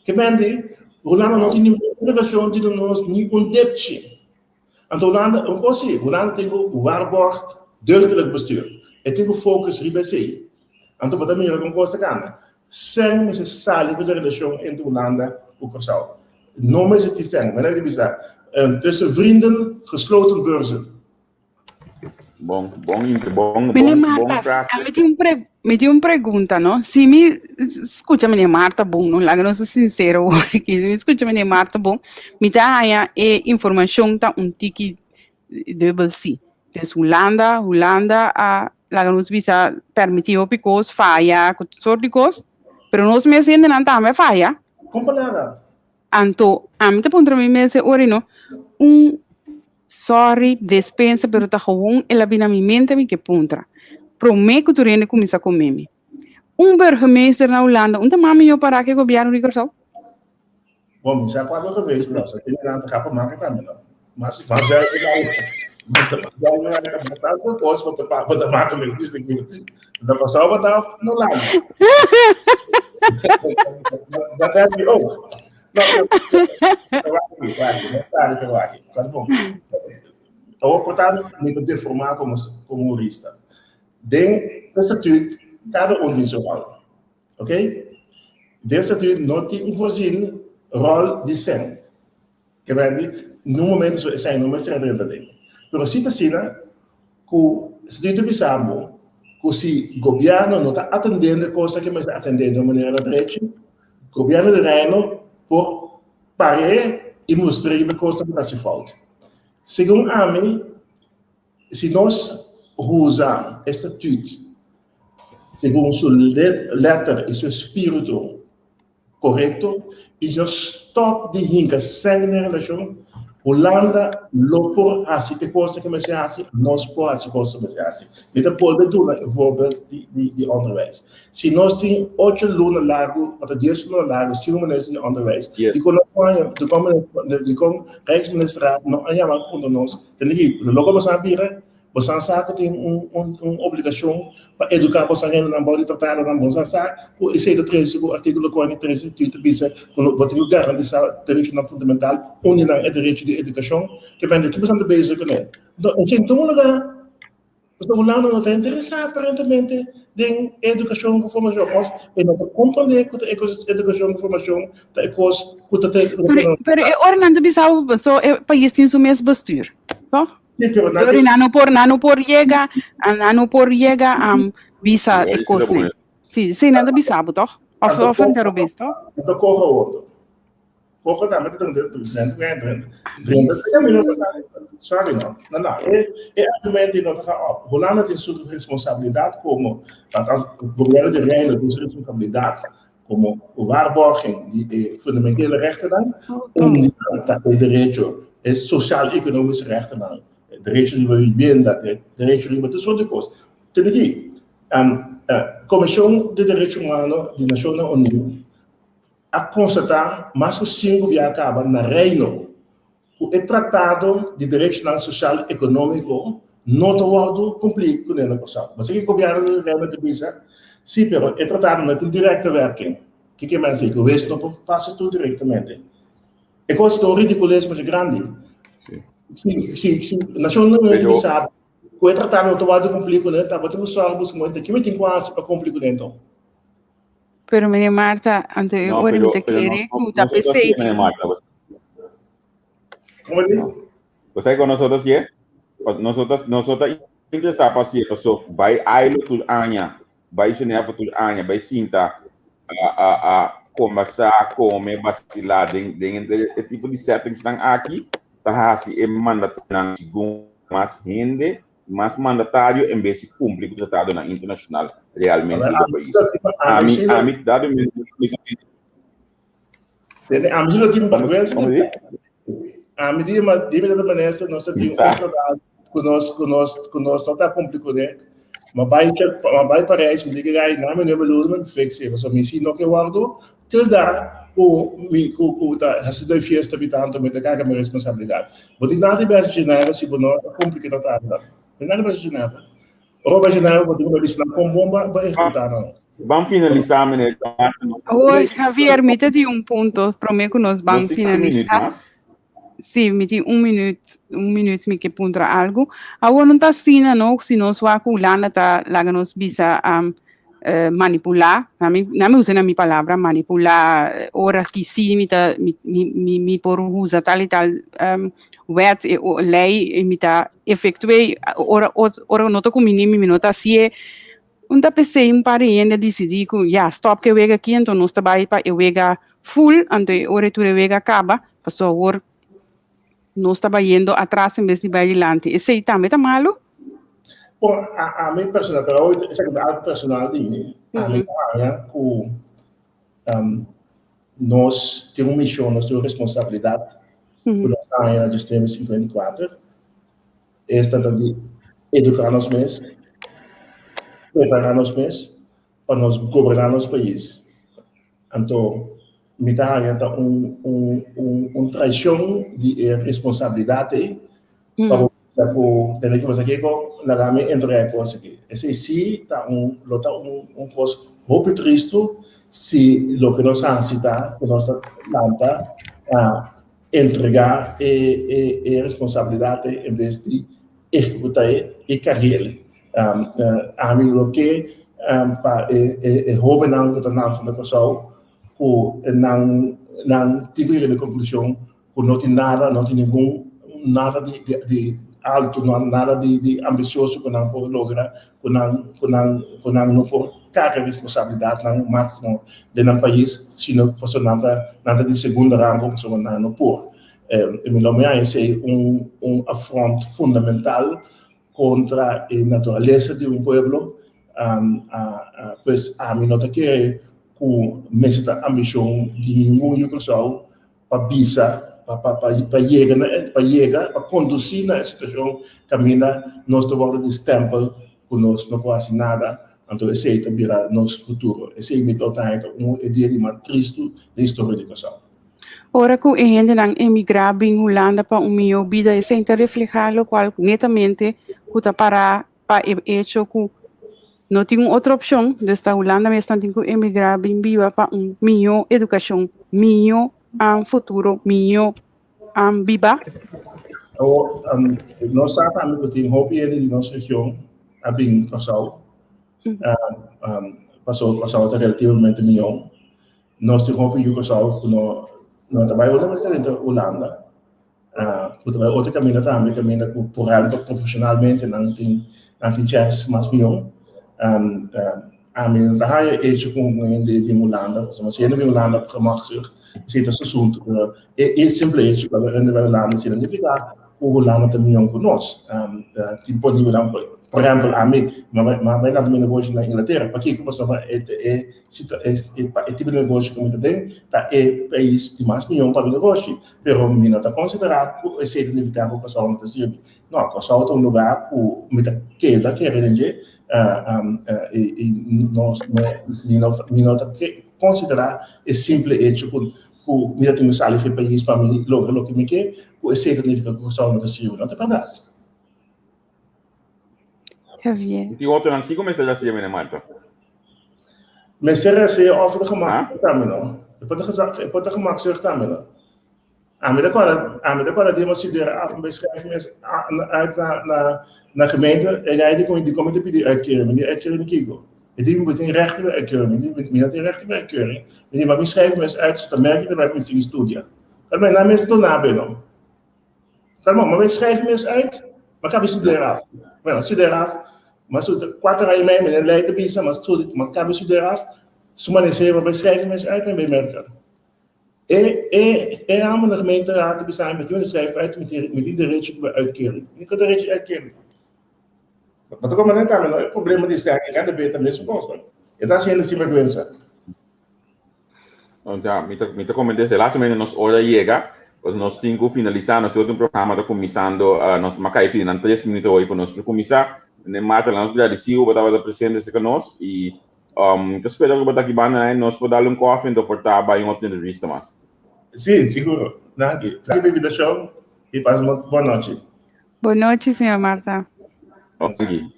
Speaker 3: Ke men di, Hulanda no tin ningun obligashon di duna nos ni un depchi. Anto Hulanda, un kos si, Hulanda tin ku waarborg deugdelijk bestuur. E tin ku focus riba esei. Anto bo ta mira kon kos ta kanda. Sèn mester sali for di e relashon entre Hulanda ku Kòrsou. No mester tin sèn. Manera di bisa, tussen vrienden gesloten beurzen.
Speaker 1: Bon, bon, bon,
Speaker 2: Meneer
Speaker 1: bon, bon
Speaker 2: Marta,
Speaker 1: frase.
Speaker 2: a mi tin un pre, mi tin un pregunta, no? Si mi skucha meneer Marta bon, no? Laga nos ser sincero aki. Si mi skucha meneer Marta bon, mi ta haña e informashon ta un tiki dubbel sí. Dus Hulanda, Hulanda a laga nos bisa permití hopi kos, faya ku tur sort di kos, pero nos mes hendenan tambe a faya.
Speaker 3: Kon palabra?
Speaker 2: Anto, ami ta puntra mi mes e ora no, un sorry, despensa, pero ta gewoon el a bini na mi mente mi ke puntra. Promé ku tur hende kuminsá kome mi. Un burgemeester na Hulanda, un ta mas mihó pará ke gobièrnu di Kòrsou?
Speaker 3: Bon, mi sa cuando otra vez, pero sa tiene nada capa marca tambe, no? Mas, mas ya mas tanto cos bota pa bota marca mi viste que da passou bota no lado. Dat heb je ook. No, pero, bom. Awor, por tanto, mi ta deformá como, como humorista. Den e statuut kada un tin su ròl. Ok? Den statuut no tin un voorzien ròl di sèn. Ke men di, nun momento so e sèn no mester a drenta den. Pero si ta asina ku statuut ta bisa bo ku si gobièrnu no ta atendendo e kosnan ke mester atendé den un manera na drechi, gobièrnu di Reino por par'é i mustra riba e kosnan ku ta hasi fout. Segun ami, Si nos usa e statuut segun su letter i su espiritu korekto i si nos stòp di hinka sèn den relashon, Hulanda lo por hasi e kosnan ku mester hasi, nos por hasi e kosnan ku mester hasi. Mi ta bolbe duna e voorbeeld di onderwijs. Si nos tin ocho luna largu, ota dies luna largu sin un minister di onderwijs, dikon no por haña, dikon Rijksministerraad no a yama puntra nos? Tende ki, loke boso a bira, boso a sa ku tin un un un obligashon pa eduká boso hendenan bou di tratadonan, boso a sa ku esei ta trese ku artíkulo 43 di ta bisa ku bo tin ku garantisá derechonan fundamental, un di nan e derecho di edukashon. Ke bende ki boso ta bezig kuné? Enton, en tur lugá. Pasobra Hulanda no ta interesá aparentemente den edukashon ku formashon òf e no ta komprondé ku ta e kos edukashon ku formashon ta e kos ku ta te
Speaker 2: Pero, pero e ora nan ta bisa bo so e pais tin su mes bestuur, toch?
Speaker 3: Sí, pero nan
Speaker 2: Pero nan no por, nan no por yega, nan no por yega um, bisa e kos ne. Sí, sí, nan ta bisa bo, toch? Of, of nan ta robes, toch?
Speaker 3: Nan ta kohe otro. Poco tambe ta drenta drenta drenta drenta drenta sorry no no no e e argumento no ta op Hulanda tin su responsabilidad como althans gobierno di Reino tin su responsabilidad como waarborging di e fundamentele rechtennan un di nan ta e derecho e social economische rechtennan derecho riba vivienda derecho riba tur soort di cos tene ki Comision di Derecho Humano di Nacionnan Uní a konstatá mas ku sinku bia kaba na Reino ku e Tratado di Derechonan Sosial Ekonómiko no ta wòrdu kumplí kuné na Kòrsou. Bo sa ke gobièrnu di Reino ta bisa? Sí, pero e tratado no tin direkte werking. Ke ke men si? Ku wes no por pasa tur direktamente. E kos ta un ridikules masha grandi. Si, si, si Nashonnan Uní ta bisa ku e tratado no ta wòrdu kumplí kuné, tabata ku sòrg busca moeda ke mi tin ku hasi pa kumpli kuné enton?
Speaker 2: Pero meneer Marta, anto e
Speaker 1: No,
Speaker 2: ora mi
Speaker 1: pero,
Speaker 2: ta
Speaker 1: pero
Speaker 2: kere
Speaker 1: nos,
Speaker 2: ku ta
Speaker 1: nosotros sí,
Speaker 2: p'esei
Speaker 1: meneer
Speaker 2: tin.
Speaker 1: Marta.
Speaker 3: Como di?
Speaker 1: Bo sabe con nosotros sí, Nosotros, nosotros interesá pa sí, paso bai Ailo tur aña, bai Geneva tur aña, bai sinta a, a, a conversá, come, vacilá den, den e, e tipo di settings nan aki, ta hasi e mandatonan segun mas hende mas mandatario en bes di cumpli cu tratadonan internacional realmente riba pais. Ami, ami, dado mi, mi
Speaker 3: Tene, ami si no tin vergüenza di Ami di ma di mi tata minister nos ta tin un tratado cu nos cu nos cu nos no ta cumpli cune. Ma bai ma bai Parijs mi di ke gai na mi nuebe luna mi fix e pasobra mi si no ke wordo tilda cu mi cu cu ta haci doy fiesta mi tanto mi ta carga mi responsabilidad. Bo tin nada di bai haci Geneva si bo no ta cumpli cu e tratadonan. Bo tin nada di bai haci Geneva. Ora bo bai Geneva bo tin cu bai bisa nan con bon bo ehecuta nan.
Speaker 1: Ban finalisa meneer
Speaker 2: Awor Javier mi ta tin un punto prome cu nos ban
Speaker 1: Nos tin un minuut
Speaker 2: finalisa.
Speaker 1: mas.
Speaker 2: Sí, mi tin un minuut, un minuut mi ke puntra algu. Awor no ta asina no, si nos wak ku Hulanda ta laga nos bisa um, eh, manipulá, na mi, na mi usa na mi palabra, manipulá ora ki sí mi ta, mi, mi, mi, mi por usa tal i tal um, wet, e, o, lei, i mi ta efektué, ora, ora no ta kumini mi, mi no ta hasié. Un ta p'esei un par di hende a disidí ku ya, stòp ku e wega aki, anto nos ta bai pa e wega full, anto e ora tur e wega kaba, pasobra awor nos ta bayendo atras en bes di bai dilanti. Esei tambe ta malu?
Speaker 3: Bon, a ami personal, pero awor esaki ta algu personal di mi, ami ta haña ku nos tin un mishon, nos tin un responsabilidat ku nos a haña na 1954, Esta ta di eduká nos mes, prepará nos mes pa nos goberná nos pais. Anto mi ta haña ta un un un un traishon di e responsabilidat ei pa bo bisa ku tene ke pasa kiko laga mi entregá e kos aki. Esei sí ta un lo ta un un kos hopi tristu si loke nos hasi ta ku nos ta lanta Entregá e e e responsabilidat ei en bes di ehekutá e i karg'el. Ami lo ke pa e hóbennan ku ta nase na Kòrsou ku nan nan tin ku yega na e konklushon ku no tin nada, no tin ningun nada di alto, nada di ambisioso ku nan por logra, ku nan ku nan ku nan no por karga responsabilidatnan máksimo den nan pais, sino pasobra nan ta nan ta di segundo rango pasobra nan no por. E mi lo mi haña esei un un afront fundamental kontra e naturalesa di un pueblo, pues ami no ta kere ku mester ta ambishon di ningun yu Kòrsou pa bisa, pa pa pa pa yega na pa yega, pa kondusí na e situashon kaminda nos ta wòrdu di stèmpel ku nos no por hasi nada, anto esei ta bira nos futuro. Esei mi ta haña ta un e dia di mas tristu den historia di Kòrsou.
Speaker 2: Ora ku e hendenan emigrá bin Hulanda pa un mihó bida, esei ta reflehá lokual netamente ku ta pará pa e echo ku no tin un otro opshon, dus ta Hulanda mes nan tin ku emigrá bin biba pa un mihó edukashon, mihó futuro, mihó biba.
Speaker 3: Awor, nos sa tambe ku tin hopi hende di nos region a bin Kòrsou, pasobra Kòrsou ta relativamente mihó. Nos tin hopi yu Kòrsou ku no no ta bai otro manera dentro Hulanda, ku ta bai otro kaminda tambe, kaminda ku por ehèmpel profeshonalmente nan tin nan tin chèns mas mihó. Ami no ta haña echo ku un hende bin Hulanda, pasobra si hende bin Hulanda pa gemakzucht, esei ta su asuntu, pero e e simple echo ku hende bai Hulanda esei no nifiká ku Hulanda ta mihó ku nos. Tin por nivelnan, por ehèmpel ami mi a bai lanta mi negoshi na Inglatera, pakiko? Pasobra e ta e Si ta e pa e tipo di negoshi ku mi ta den, ta e pais di mas mion pa mi negoshi. Pero mi no ta konsiderá ku esei ta nifiká ku Kòrsou no ta sirbi. No, Kòrsou ta un lugá ku mi ta keda kere den dje i no mi no mi no ta konsiderá e simple echo ku ku mi ta tin ku sali for e pais pa mi logra loke mi ke, ku esei ta nifiká ku Kòrsou no ta sirbi. No ta bèrdat.
Speaker 2: Javier.
Speaker 1: Tin otronan si ku mester hasi, meneer Marta?
Speaker 3: Mester hasi of de gemak tambe no. E por ta e por ta gemakzucht tambe no. Ami ta kòrda ami ta kòrda dia mi a studera af mi bai schrijf mes uit na na na gemeente e rei di kon dikon mi ta pidi uitkering mi di uitkering di kiko? E di mi bo tin recht riba uitkering mi di mi no tin recht riba uitkering mi di ma mi schrijf mes uit so ta merk ku mi sigui studia. Nan mes ta duna be no. Kalma, ma mi schrijf mes uit, ma kabi studeer af. Bueno, studeer af, ma su kuater aña i mei, mi lei ta bisa, ma studi, ma kabi studeer af, su manesé, ma bai schrijf mes uit, mi bai Merka. E, e, e amo na gemeenteraad ta bisa mi, mi schrijf uit, mi tin, mi tin derecho ku uitkering. Mi ku derecho uitkering. Ma ta komprende tambe, no? E problema di sterke kada bes ta mesun kos, no? E ta hasiendo sinvergüenza.
Speaker 1: Ja, mi ta, mi ta comentá ese laatste momento nos hora llega, pues nos tin ku finalisá, nos último programa ta kuminsando, uh, nos makai pidi nan 3 minuto hoy pa nos por kuminsá. Ne Marta, nos gradisido bo tabata presente cerca nos y um, ta spera ku bo ta aki banda nan nos por dale un koffie en por ta bai un otro entrevista mas.
Speaker 3: Sí, seguro. Danki. Danki pa invitacion y pasa un bon nochi.
Speaker 2: Bon nochi, señor Marta.
Speaker 1: Danki.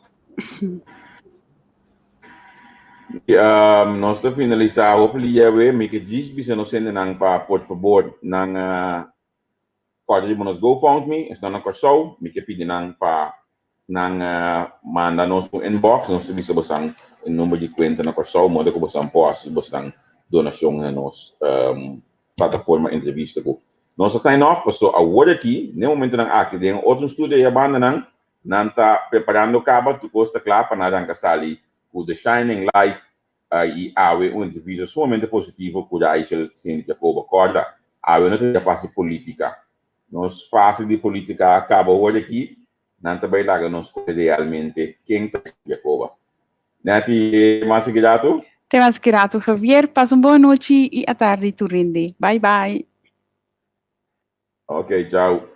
Speaker 1: Um, nos ta finalisá hopefully yewe mi ke djis bisa nos hendenan pa por fabor nan uh, kòrda riba nos GoFundMe, esnan na Kòrsou, mi ke pidi nan pa nan uh, manda nos un inbox, nos ta bisa bosan e number di kuenta na Kòrsou, moda ku bosan por hasi bosan donashon na nos um, plataforma entrevista ku nos ta sign off paso awor aki, n'e momentonan aki den otro studio ya bandanan Nan ta preparando caba tur cos ta cla pa nan ranca sali cu The Shining Light y awe un entrevista sumamente positivo cu Raichel Sint Jacoba. Corda, awe no ta dia pa haci politica. Nos fase di politica a caba awor aki, nan ta bay laga nos scoge realmente ken ta Sint Jacoba. Netty, mas aki rato?
Speaker 2: Te mas aki rato, Javier. Pasa un bon anochi y atardi tur rende. Bye bye.
Speaker 1: Ok, chao.